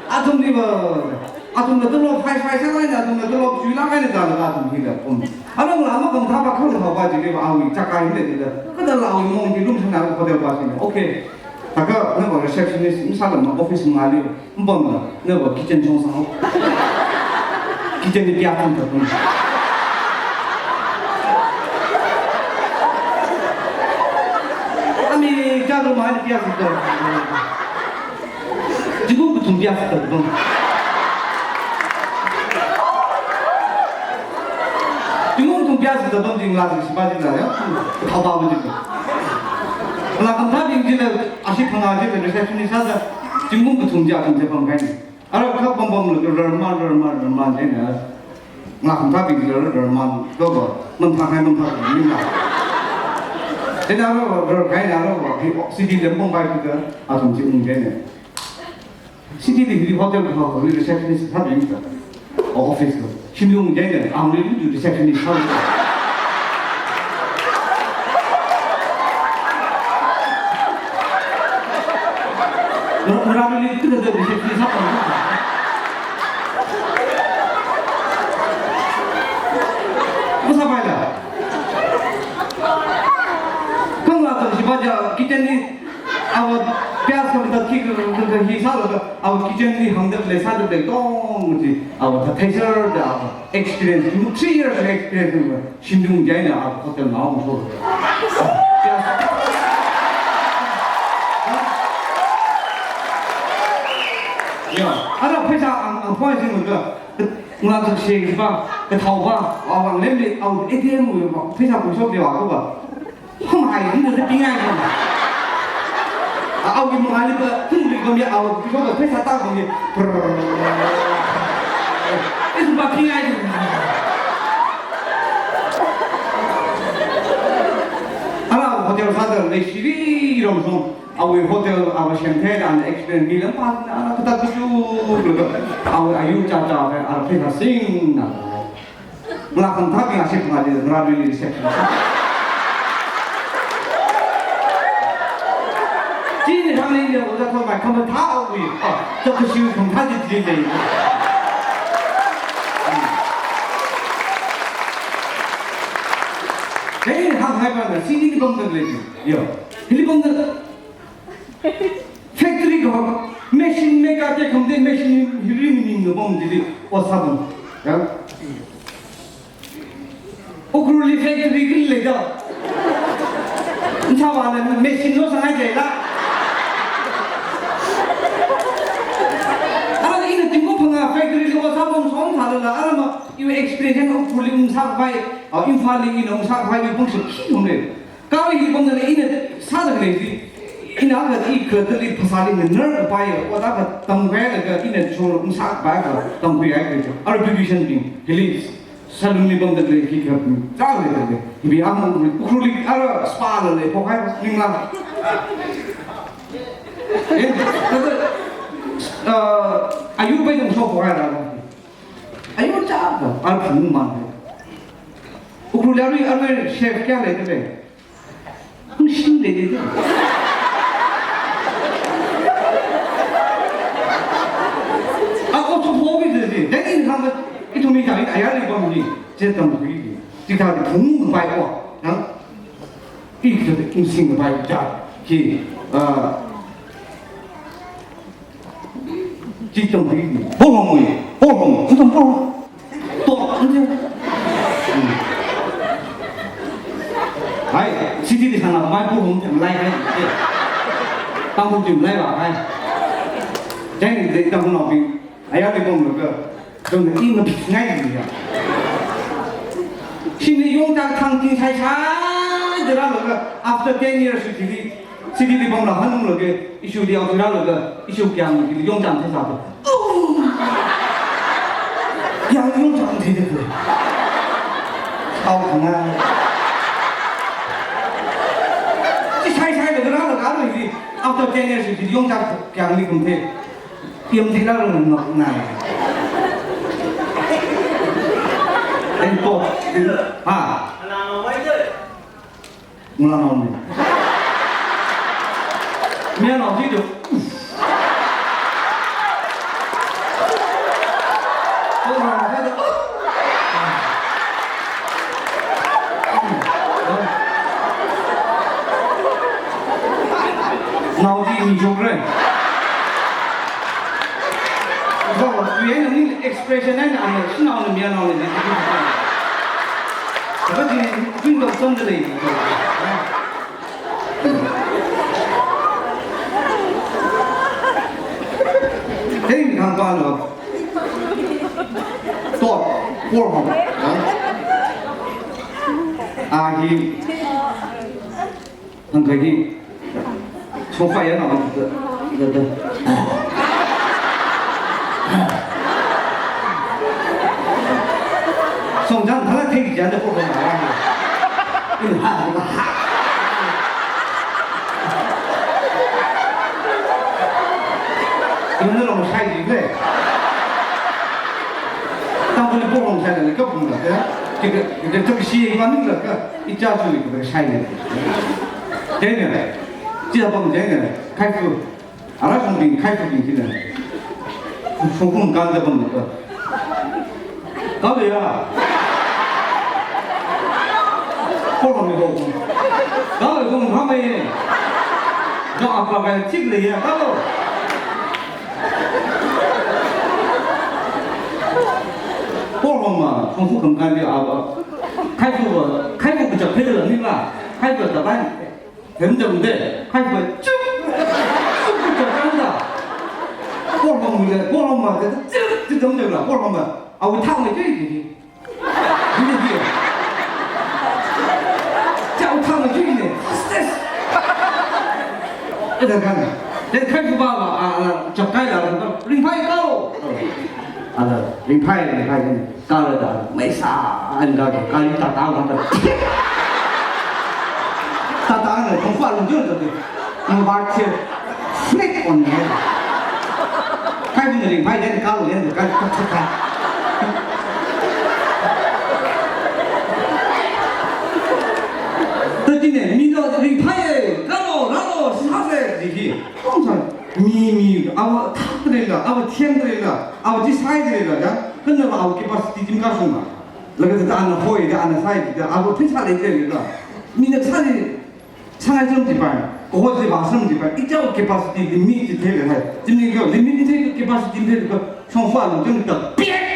athumli va, athumna tolop high five sālaga, athumna tolop chuilaga ni zālaga athum hila pum. Along la ma khamathā va khang thao va chili va, awui chakai hila chili. Kada la awui mong ki room sana hotel va sina. Okay. Thākha, nava receptionist, misālama office mangāli, mpamla, nava kitchen chong sāhao. Kitchen li pia tam tam. Ami, kya lo mahal pia sita. Jingkum kathum pia sita bang. Jingkum kathum pia sita bang, jingla jing sipa jingla ya. Thao ba jing. Ngalā khamathābing chila, ashi phangā chila receptionist sāda, jingkum kathum chi athum chi pamkahai ni. Ara kha pam pam la, rarman, rarman, rarman, chieina. Ngalā khamathābing chila, rarman, kha va, manthā hai manthā ni la. Chieina ara va, rarkahai na ara va, hi city li pampai kha, athum chi ung chieina. City li hi hotel kha, hi receptionist sābing kha. Office kha. Shimli ung chieina, ang li receptionist sā. Ngarā, ngarā li tu tu receptionist sā. Masāpaila. Khanglā tang sipa ja kitchen li Awo, piyas khamathā khi, khi, khi, khi sālaga, awo kitchen li hāngda lei sāda lei tong chi, awo thā theiser da awo experience, three years experience, shimli ung chieina awo hotel na ung so. Piyas. Ya, ara pheisā ang, ang point singlaga, ngalā tang shi ba, kathao ba, awo ang lemli, awo A T M wui ba, pheisā kuishok li ba, ko ba. Hom hai hum da ping ai hom. Awui mangāli pa, tungli pa mi, awui pishok pa, pheisā tāpam mi. Prrrr. Isu pa phingai. Ara hotel sāda leishiram shong. Awui hotel, awui shemthei da ana experience mi lam pa, ana katak kachu, awui ayu cha cha, ana pheisā singna. Ngalā khamathā bing ashee khamathā di ngarā lui reception. Chini thang lei ni ojā thotmei khamathā awui. Oh, cha kashiwui khamathā di di lei. Hei, hānghai pa na, sini ni bang da lei. Yo, hili bang da. Factory ka machine maker te khamde machine hili maningla bang dili ot sāpam. Ya. Ukhrulli factory kali leida. Nthāvāna machine lo sāngai leila. Ara ina tingko phangā factory li ot sāpam song thālala, ara ma iwui experience na Ukhrulli ungsākhavai, ah, Imphalli ina ungsākhavai iwui pangshap khi thumle. Kha hi pamda ina sāda khalei chi, ina kha i kha tali phasāli na nar kapai, ot akha tamkhuilaga ina chungla ungsākpai kha tamkhuiya khalei chi. Ara beautician bing, hili salon li pamda khalei hi kha, chālei da khalei. Hibi ang Ukhrulli ara spa la lei, phokhai ningla. Eh, kada, ah, ayu pai dong shok phokhai ra. Ayu cha kha, ar phung man. Ukhrulli arui, arui chef kayā lei da khalei. Ungshim lei de. A ko chu phobi de de. Then in hamba, ithumwui thāda ayarli pam ni. Chi tamkhui ni. Chithāda phungpai ko. Na? Ithumwui singpai ja. Chi, ah, Chi tamkhui ni. Polhong ni. Polhong. Ithum polhong. To, ante. Hmm. Hai, city li sāngamei polhong chi malai hai. Tangkhul chi malai va hai. Chieina Tangkhulnaobing ayarli pamlaga, chungna i maphingai ni ya. Shimli yongchang thang ting shaishai da rālaga, after ten years chili, city li pamla hanunglaga, ishuli yaothui rālaga, ishi kayāngli yongchang theisā to. Kayāng yongchang theida khalei. Shao khangā. Chi shaishailaga rālaga, arui, after ten years chili yongchang kayāngli kum thei. Yam thila rung nok nai. Then po, ha. Ngalānao ni. Mayarnao chi do. Ngalānao chi do. Naodi mi jogre. Ba, tui eina ni expression eina, ana, shanao ni, mayarnao ni, ni, ni. Ba, di, di, di, di, di. Hei, hāngpalo. To, por hong. Ha? A hi. Hāngkahai. Sofa ya na, da, da, da. Songjan thala thei jan da por hong na. In ha, ha. Ina na long shai ji le. Tangkhulli por hong shai le, ka pung la, ya. Ki, ki, ki, ki, shi ma ning la ka, i cha chu ni ka shai le. Jai ne, chi da pang jai ne, khai fu. Ara shongbing, khai shongbing china. Shongkung kanda pamda pa. Kala ya. Polhong ni ho. Kala kung hama ye. Jang apa kaya chik le ya. Kala. Polhong ma, shongkung kanda apa. Khai fu, khai fu kachap phela ni la. Khai fu taban. Themthemde, khai bai, chup, chup, chup, chup, chup, da. Polhong le, polhong ma, chup, chup, chup, chup, la, polhong ma. Awui thang le, chup, chup, chup. Chup, chup, chup. Chao thang le, chup, chup, chup. Yes, yes. Ada kan? Then khaipabava, a, a, chapkaila, Ringphai, kālo. Ada, Ringphai, Ringphai, kālo da, maisā, an da, gari Tata, da. Tata, da, Ringphai, Ringphai, da, da. Nang bar tier, flick on the head. Khaipabana Ringphai, then kālo, then kālo, kālo, kālo. Tadi ne, mi lo Ringphai, kālo, rālo, sāse, ji hi. Kong sa, mi, mi, ava thak de la, ava thiang de la, ava chi sai de la, ya, khanava ava capacity chi makashunga. Laga da ana hoi, da ana sai, da ava pheisā lei de la. Mina sāli, sāngai cham chi pai, ko ho chi va sam chi pai, ichao capacity limit chi thei le hai. Chimni ko limit chi thei capacity thei ko, shongfa lungchung ta piak.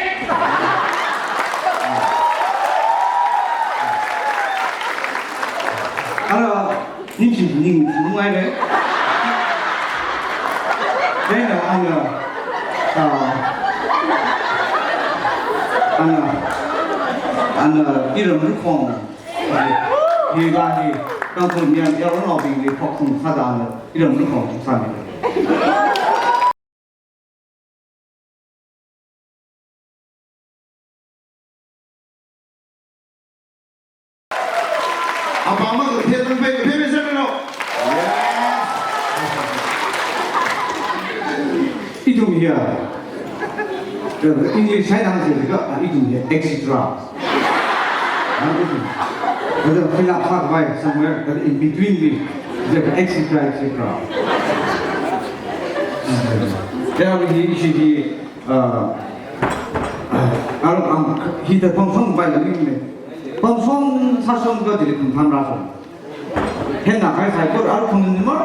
Ara, ningshi ningshi ngai le. Then, uh, ana, uh, ana, ana, iram rukhong. Hi la hi, Tangkhul miyan yaronnaobingli phokthung sāda ana, iram rukhong sāmi. Apam akha phei tang phei, phei phei sāmilo. Yes. Ithum hiya. English side hāngsa jiakha, ah, ithum hiya, et cetera. Ah, ithum. Whether fill up halfway somewhere, but in between the, the et cetera, et cetera. Then we need to be, uh, Arab ang, hithā pamshong pai la ning ne. Pamshong sāshong ka jili khum tham rāshong. Hina kai sai ko arab khum ni mar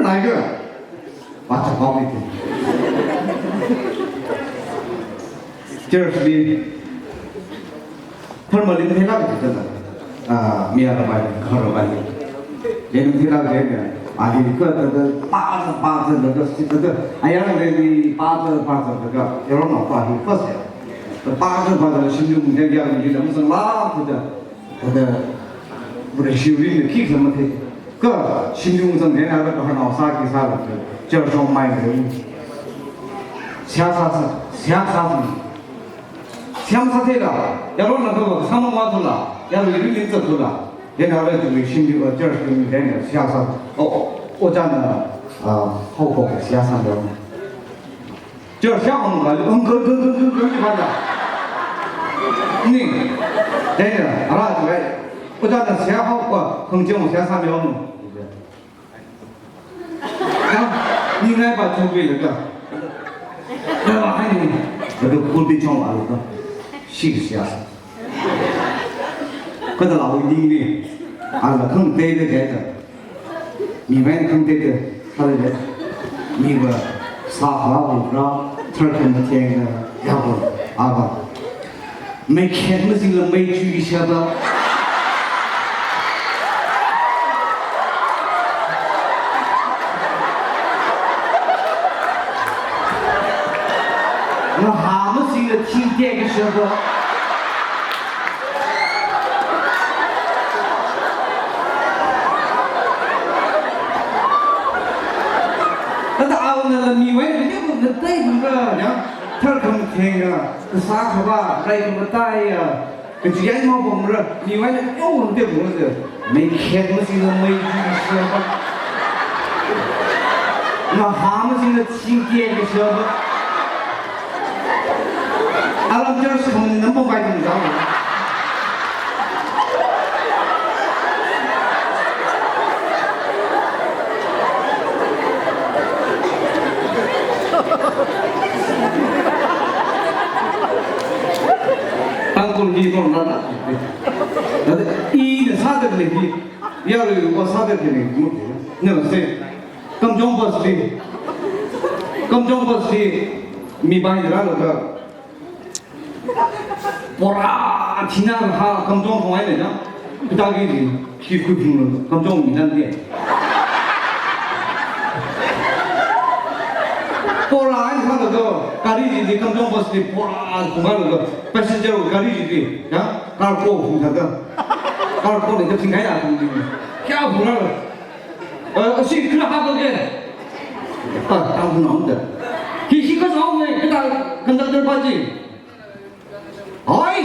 nai ka. Wa cha kong ni tu. Church li. Tharmali theilāk ka jila. Ah, mi ara bai, khara bai. Yen theilāk ka jila. Ah, hi ka ta ta, pa ta, pa ta, ta ta, si ta ta. Ayang le ni, pa ta, pa ta, ta ta. Yaronnaopa hi first ya. Ta pa ta, pa ta, shimli mung ya, ya, ni lam sang la, ta ta. Ta ta. Bure shiwui ni khi khla ma thei. Ka, shimli mung sang ya, na ta, pa na sa ki sa la. Church shong mai le. Siya sa sa, siya sa sa. Siam sātheila, yaronna kava sāmang vāthula, yarui ringring zathula, then ara tui shimli va church tui then siya sā, o, o, ojāna, ah, haophok siya sālo. Church siya hong ga, hong ga, ga, ga, ga, ga, ga, ga. Ni, then ara tui, ojāna siya haophok, hong jong siya sālo. Ka, ningai pa chungpei laga. Ka ba hai ni. Laga pulpit chungva laga. Shi siya. Ka da lau ning ni. Ala khangtei da jai da. Mi mai khangtei da. Kala da. Mi ba sa ha wu ra. Thar kan ma tiang da. Ya ba. A ba. Meikhet masingla mei chuishaba. Ngahā masingla thingte kashaba. Kata aona la mi wai ni ko na tai bunga ya. Thar kham thenga. Kasā khava, rai khamatai ya, kachiyan mapamra, mi wai na yong te pamra, meikhet masingla mei chuishaba. Ngahā masingla thingte kashaba. Alam church khamang nam pampai tung jao. Tangkhul hi kon rāda. Rāda, ina sāda lei hi. Yarui va sāda lei hi. Nala se. Kamjong bus li. Kamjong bus li. Mi bai rālaga. Pora thina ha kamjong thong ai le na. Pita gi di, khi khui phung lo, kamjong mi nan di. Pora ai thang lo, gari di di kamjong bus di pora phung lo, passenger gari di di, ya, cargo phung thang lo. Cargo ni ka phung kai la phung di. Kya phung lo? Uh, asi kala hapa ke. Ah, tang nong da. Hi hi ka song ne, kita conductor pa chi. Oi,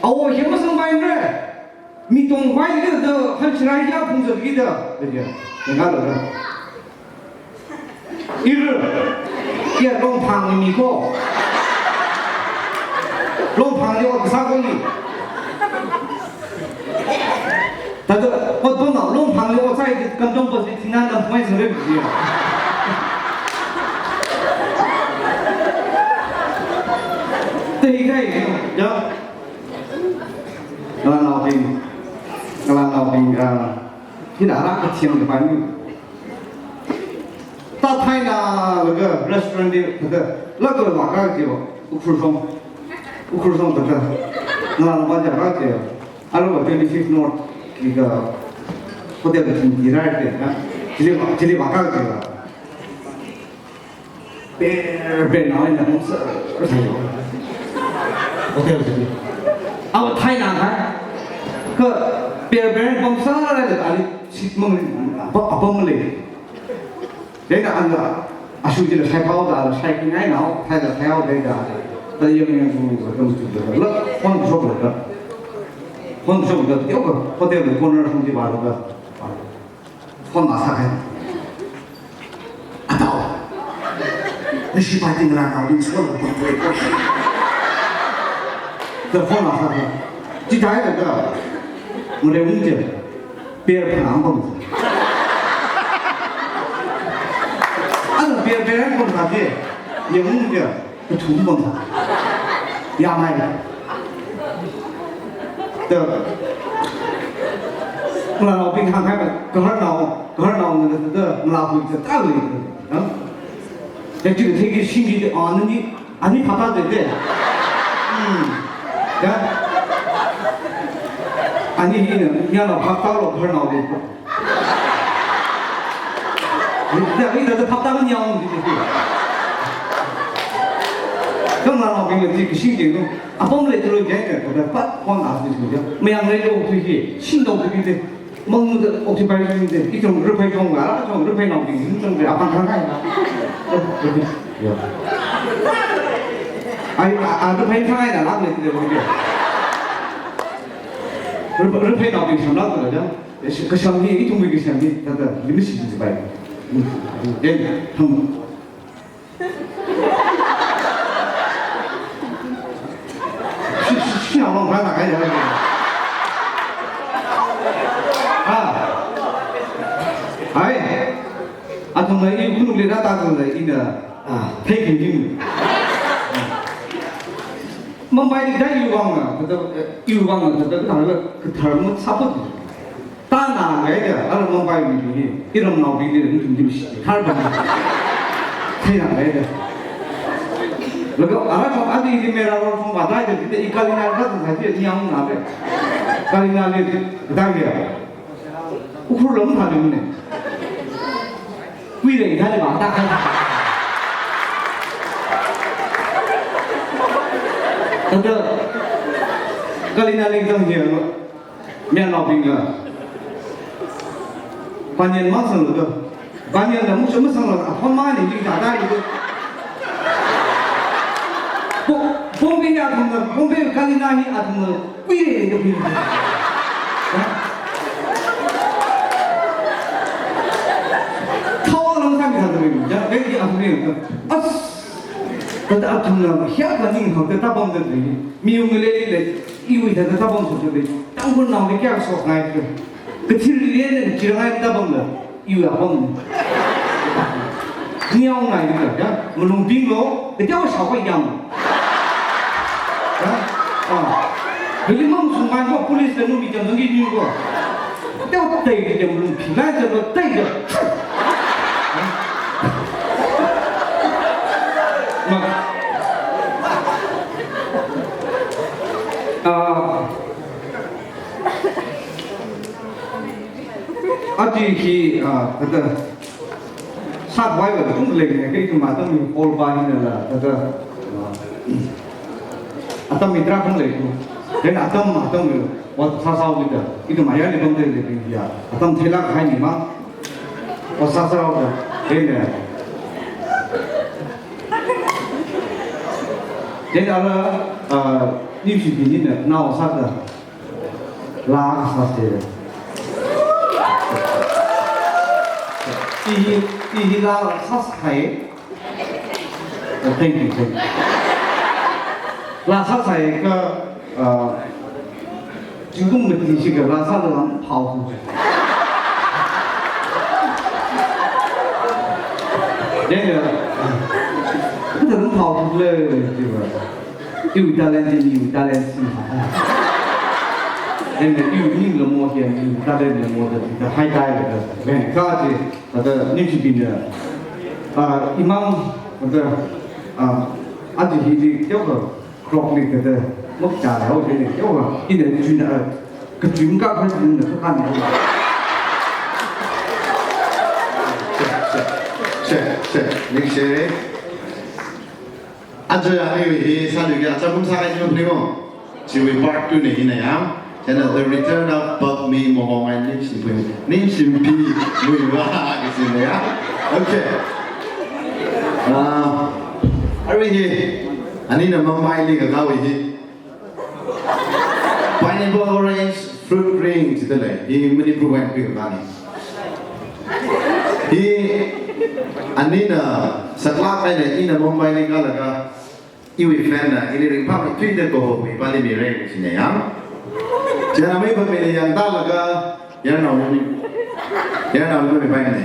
awo hi masang bai ne. Mi tong bai ke da, han chirai ya phung sa ki da. Da ya. Nga da. Iru. Ya, Longphang ni mi ko. Longphang ni ot sa ko ni. Tata, ot bom na, Longphang ni ot sai, kan dong bos ni tina nam poi sa le ya. Te hi kai, ya. Ngalānaobing, ngalānaobing, ah, hina ara ka thiam ka pai ni. Ta thaina laga restaurant di, laga, laga vāka jiwa, Ukhrul song, Ukhrul song ta, na, na, ba ja ka jiwa, aruiva twenty-fifth North, ki ka hotel ka thing di rai te, ha? Chili, chili vāka jiwa. Ber, ber na, na, na, sa, sa, hotel ka thing. Awa thaina ka, ka, ber, ber, bom sa, ali, sit mong, ba, ba, mong le. Chieina ana, ashu chila shaiphao da, ala shai kingai nao, thaida thaihao da da. Ta yang yang yang yang yang yang la, phone shop la da. Phone shop la da, teo ka, hotel la corner shong chi ba la da. Phone la sa kai. Atao. Nashi pa ting ra na, ding suan la, phone play, phone. Ta phone la sa kai. Chi dai da da. Mure ung je. Ber phang bang. Ana ber ber bang ka je. Ye ung je. Ka thum bang ka. Ya mai. Da. Ngalānaobing hāng hai ba. Ka har nao. Ka har nao na da. Ngalā hui da. Ta le. Ha? Ya chi ka thei ki shing ki de. Ana ni. Ani phaptā de de. Hmm. Ya. Ani hi ne, ya na phaptā lo, kharnao de. Ya, ni da phaptā ni ya ong de de. Kang na lo bing le ji kishing de no. Apam le lo ya ya, ko da pa kon a de ya. Mayang le lo tu hi, shin lo de de. Mang da occupy de, ithum Ruiphei thong la, thong Ruiphei nao ting, thong de apang khangai na. Ya. Ai, a, a, Ruiphei khangai na, lam le de, de. Ruiphei, Ruiphei nao ting sham la de, ya. Ka sham hi, ithum ka sham hi, ta ta, limit si de bai. Ya, thong. Shi, shi, shi, awang phana kai ya. Ha. Hai. Athumna i kunuk le rata athumna ina, ah, thei kin kin. Mumbai li dai iwang na, kata, eh, iwang na, kata, kata, kata, kata, Tana ngai da, ara Mumbai mi ni, iramnaobing ni, ni tum dim shi, khar bang. Thei na ngai da. Laga, ara chong adi ni mera ro chong ba dai da, ni i Kalina da, da, da, ni ang na da. Kalina ni, da ya. Ukhrul lam tha ni ne. Kui re, da ba, da kai. Tata, Kalina ni dang ni, Mayarnaobingna, banyan mang sanglu do. Banyan da mukcha masanglu, aphon mani jing da da yu do. Bo-, Bombay athumna, Bombay Kalina hi athumna, kuire do kuire. Ha? Thawa lang sang sa do, ya, beki athumna, as, kada athumna, hiya kaning hau, kada bang da do, mi yung le le, iwui da da bang so do, Tangkhulnaoli kayākha shokngai khala. Kathir lian chirangai da bang la, iwui apam. Niao ngai khala, ya. Malung binglo, kateo shao kha yang. Ya. Ah. Hili mang sungman ko police kanu mi jam zangi ni ko. Teo tai ke jam malung phinai jam lo tai jam. Ma. Ah. Ati hi, ah, kata, sākhavai va tung lei ne, kei kum atam mi hall ba ni la, kata, ah, atam mi tra tung lei tu. Then atam, atam mi, wa sa sa wi da, ithum mayarli bang de lei ya, atam theilāk hai ni ma. Osasarao da, dene. Dene ala, ah, Nimshimpi nina, nao sāda. Laa sāsāda. Ihi, ihi laa sāsāhai. Uh, thank you, thank you. Laa sāsāhai ka, uh, zingkum mati shikha laa sāda lam phao tu. Then, uh, kada lam phao tu le, jiva. Iwui talent ni, iwui talent ni. Then, uh, iwui ning lamo hiya, iwui talent lamo da, da hai dai da, when ka ji, da Nimshimpina, uh, imang, da, uh, aji hi di, kyo ka, krok ni ka da, mok cha ya, o ni, kyo ka, ina jun, uh, kachung ka, kachung na, ka ni. Che, che, che, che, ningshi. Aja ani hi sāluiki aja kum sākahai chi maphaningko. Chiwui part two na hina ya. China The Return of Pagmi Mohong and Nimshimpi. Nimshimpi Muivah kachina ya. Okay. Ah, arui hi anina Mumbai li kakāwui hi. Pineapple orange fruit drink jida lei. Hi Manipur wui eina khuikakāna. Hi anina saklāk eina ina Mumbai li kālaga iwui fan na ili ringphāmeithuida kaho mi pali mi rei kachina ya. China mi pali mi yangtālaga Yarnao ni. Yarnao ni mi pai ni.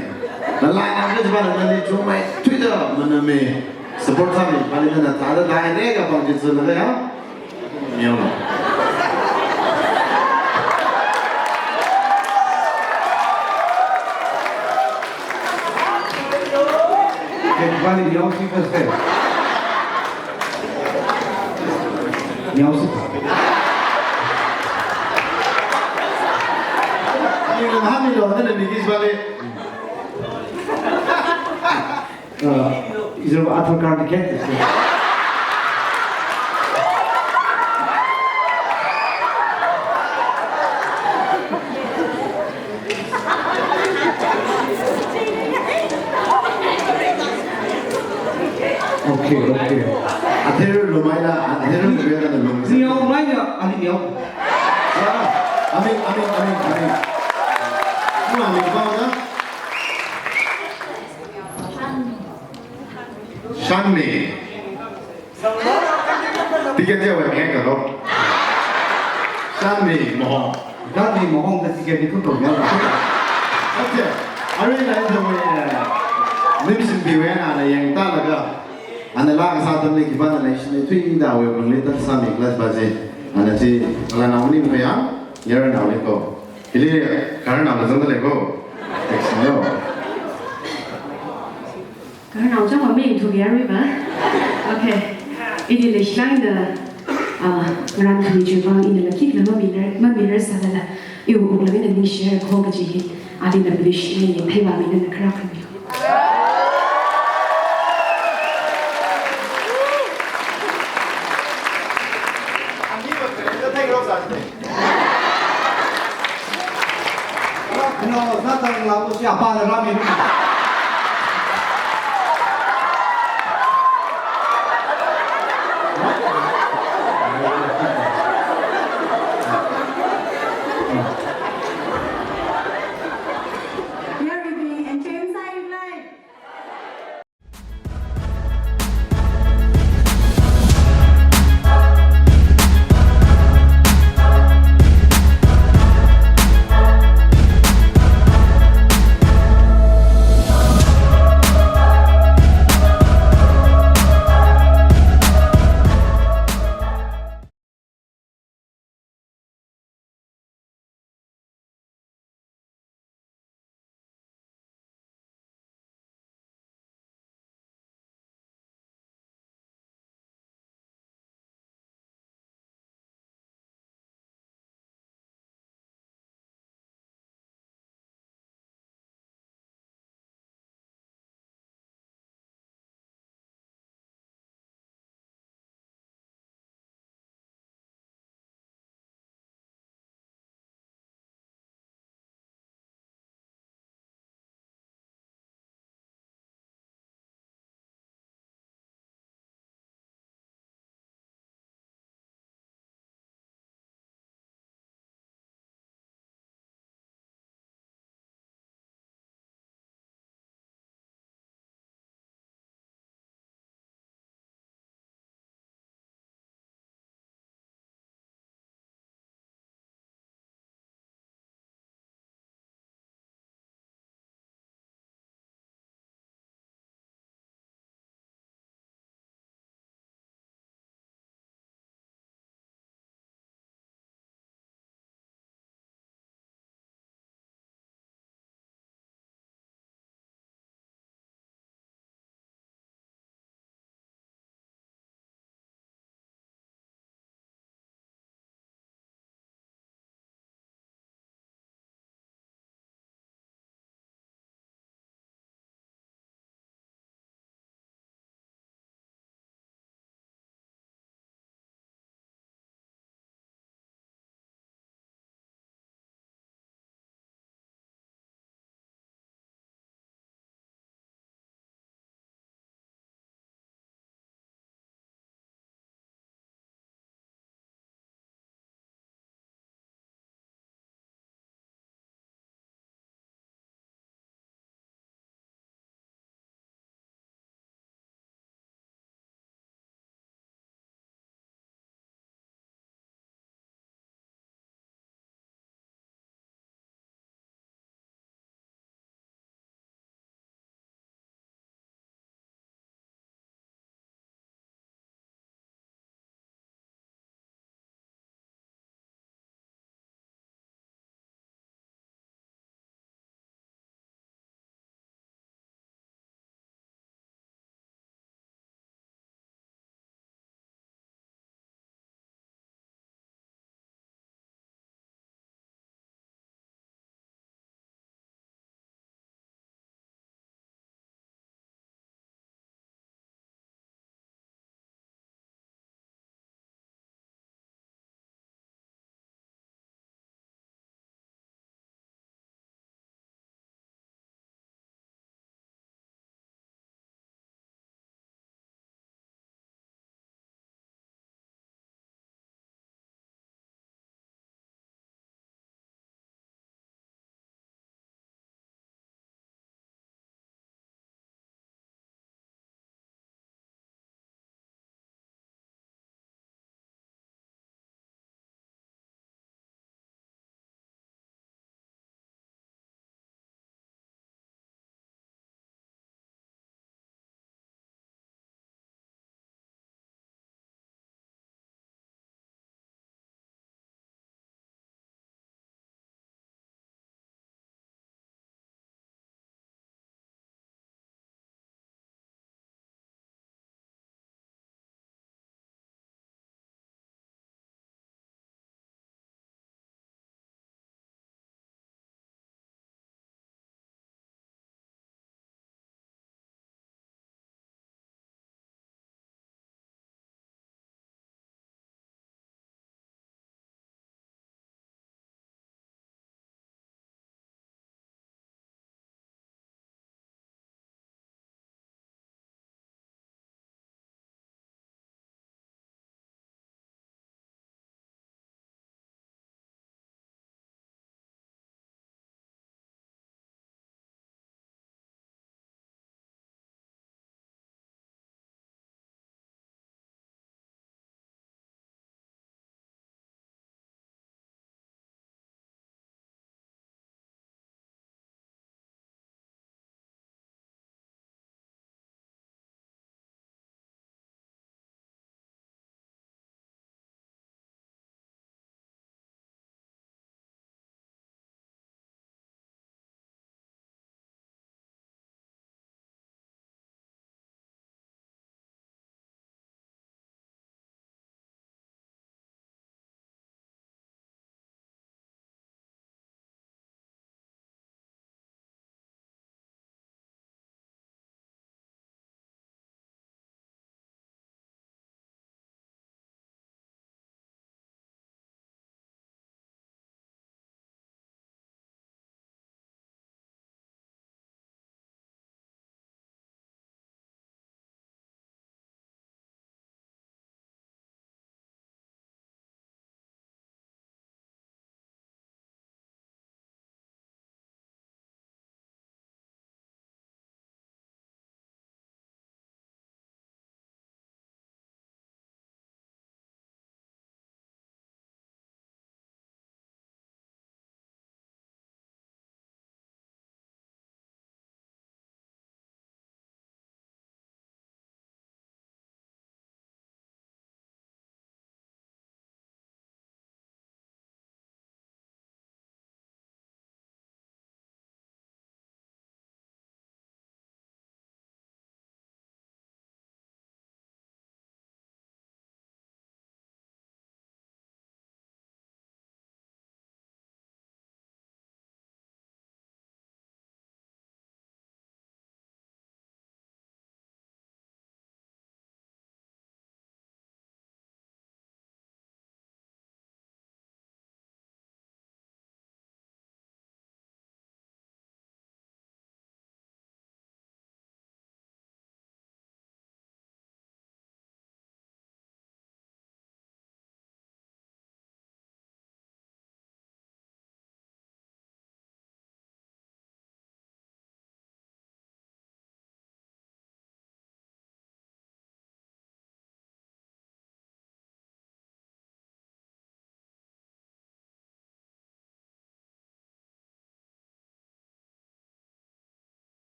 Nala na ka jiba nali chungmeithuida mana mi support sāmi pali na thāda dai re ka pang ji zula ya. Neo. Ke pali neo si ka se. Neo si. Ni mahami lo na ni kis pali. Uh, is there other card again? Okay, okay. Athero lumaila, athero lumaila na lum. Neo maila, ani neo. Ah, amin, amin, amin, amin. Kuma amin, kuma na? Shanmi. Ticket ya wai ngek karo. Shanmi Mohong. Shanmi Mohong da ticket ni kuto ya. Okay. Arui na ito wui, eh, Nimshimpi wui eina ana yangtālaga. Ana laa kasā atamli khipāna leishimeithuida awui wuklungli tāsāmi class ba ji. Ana chi, ala na uni maya, yara na uni ko. Hili, kara na uni zangda lei ko. Thanks, no. Kara nao chang wa ming thu ya ri ba. Okay. Ili leishilangda, ah, ngaran khani chi bang ina la kik la mami ra, mami ra sālala. Iwui wuklung eina ningshi ra ko kaji hi. Ali na bili shi ni phei ba mi na kara khani. Ano, sa tang la ko siya pa na rami.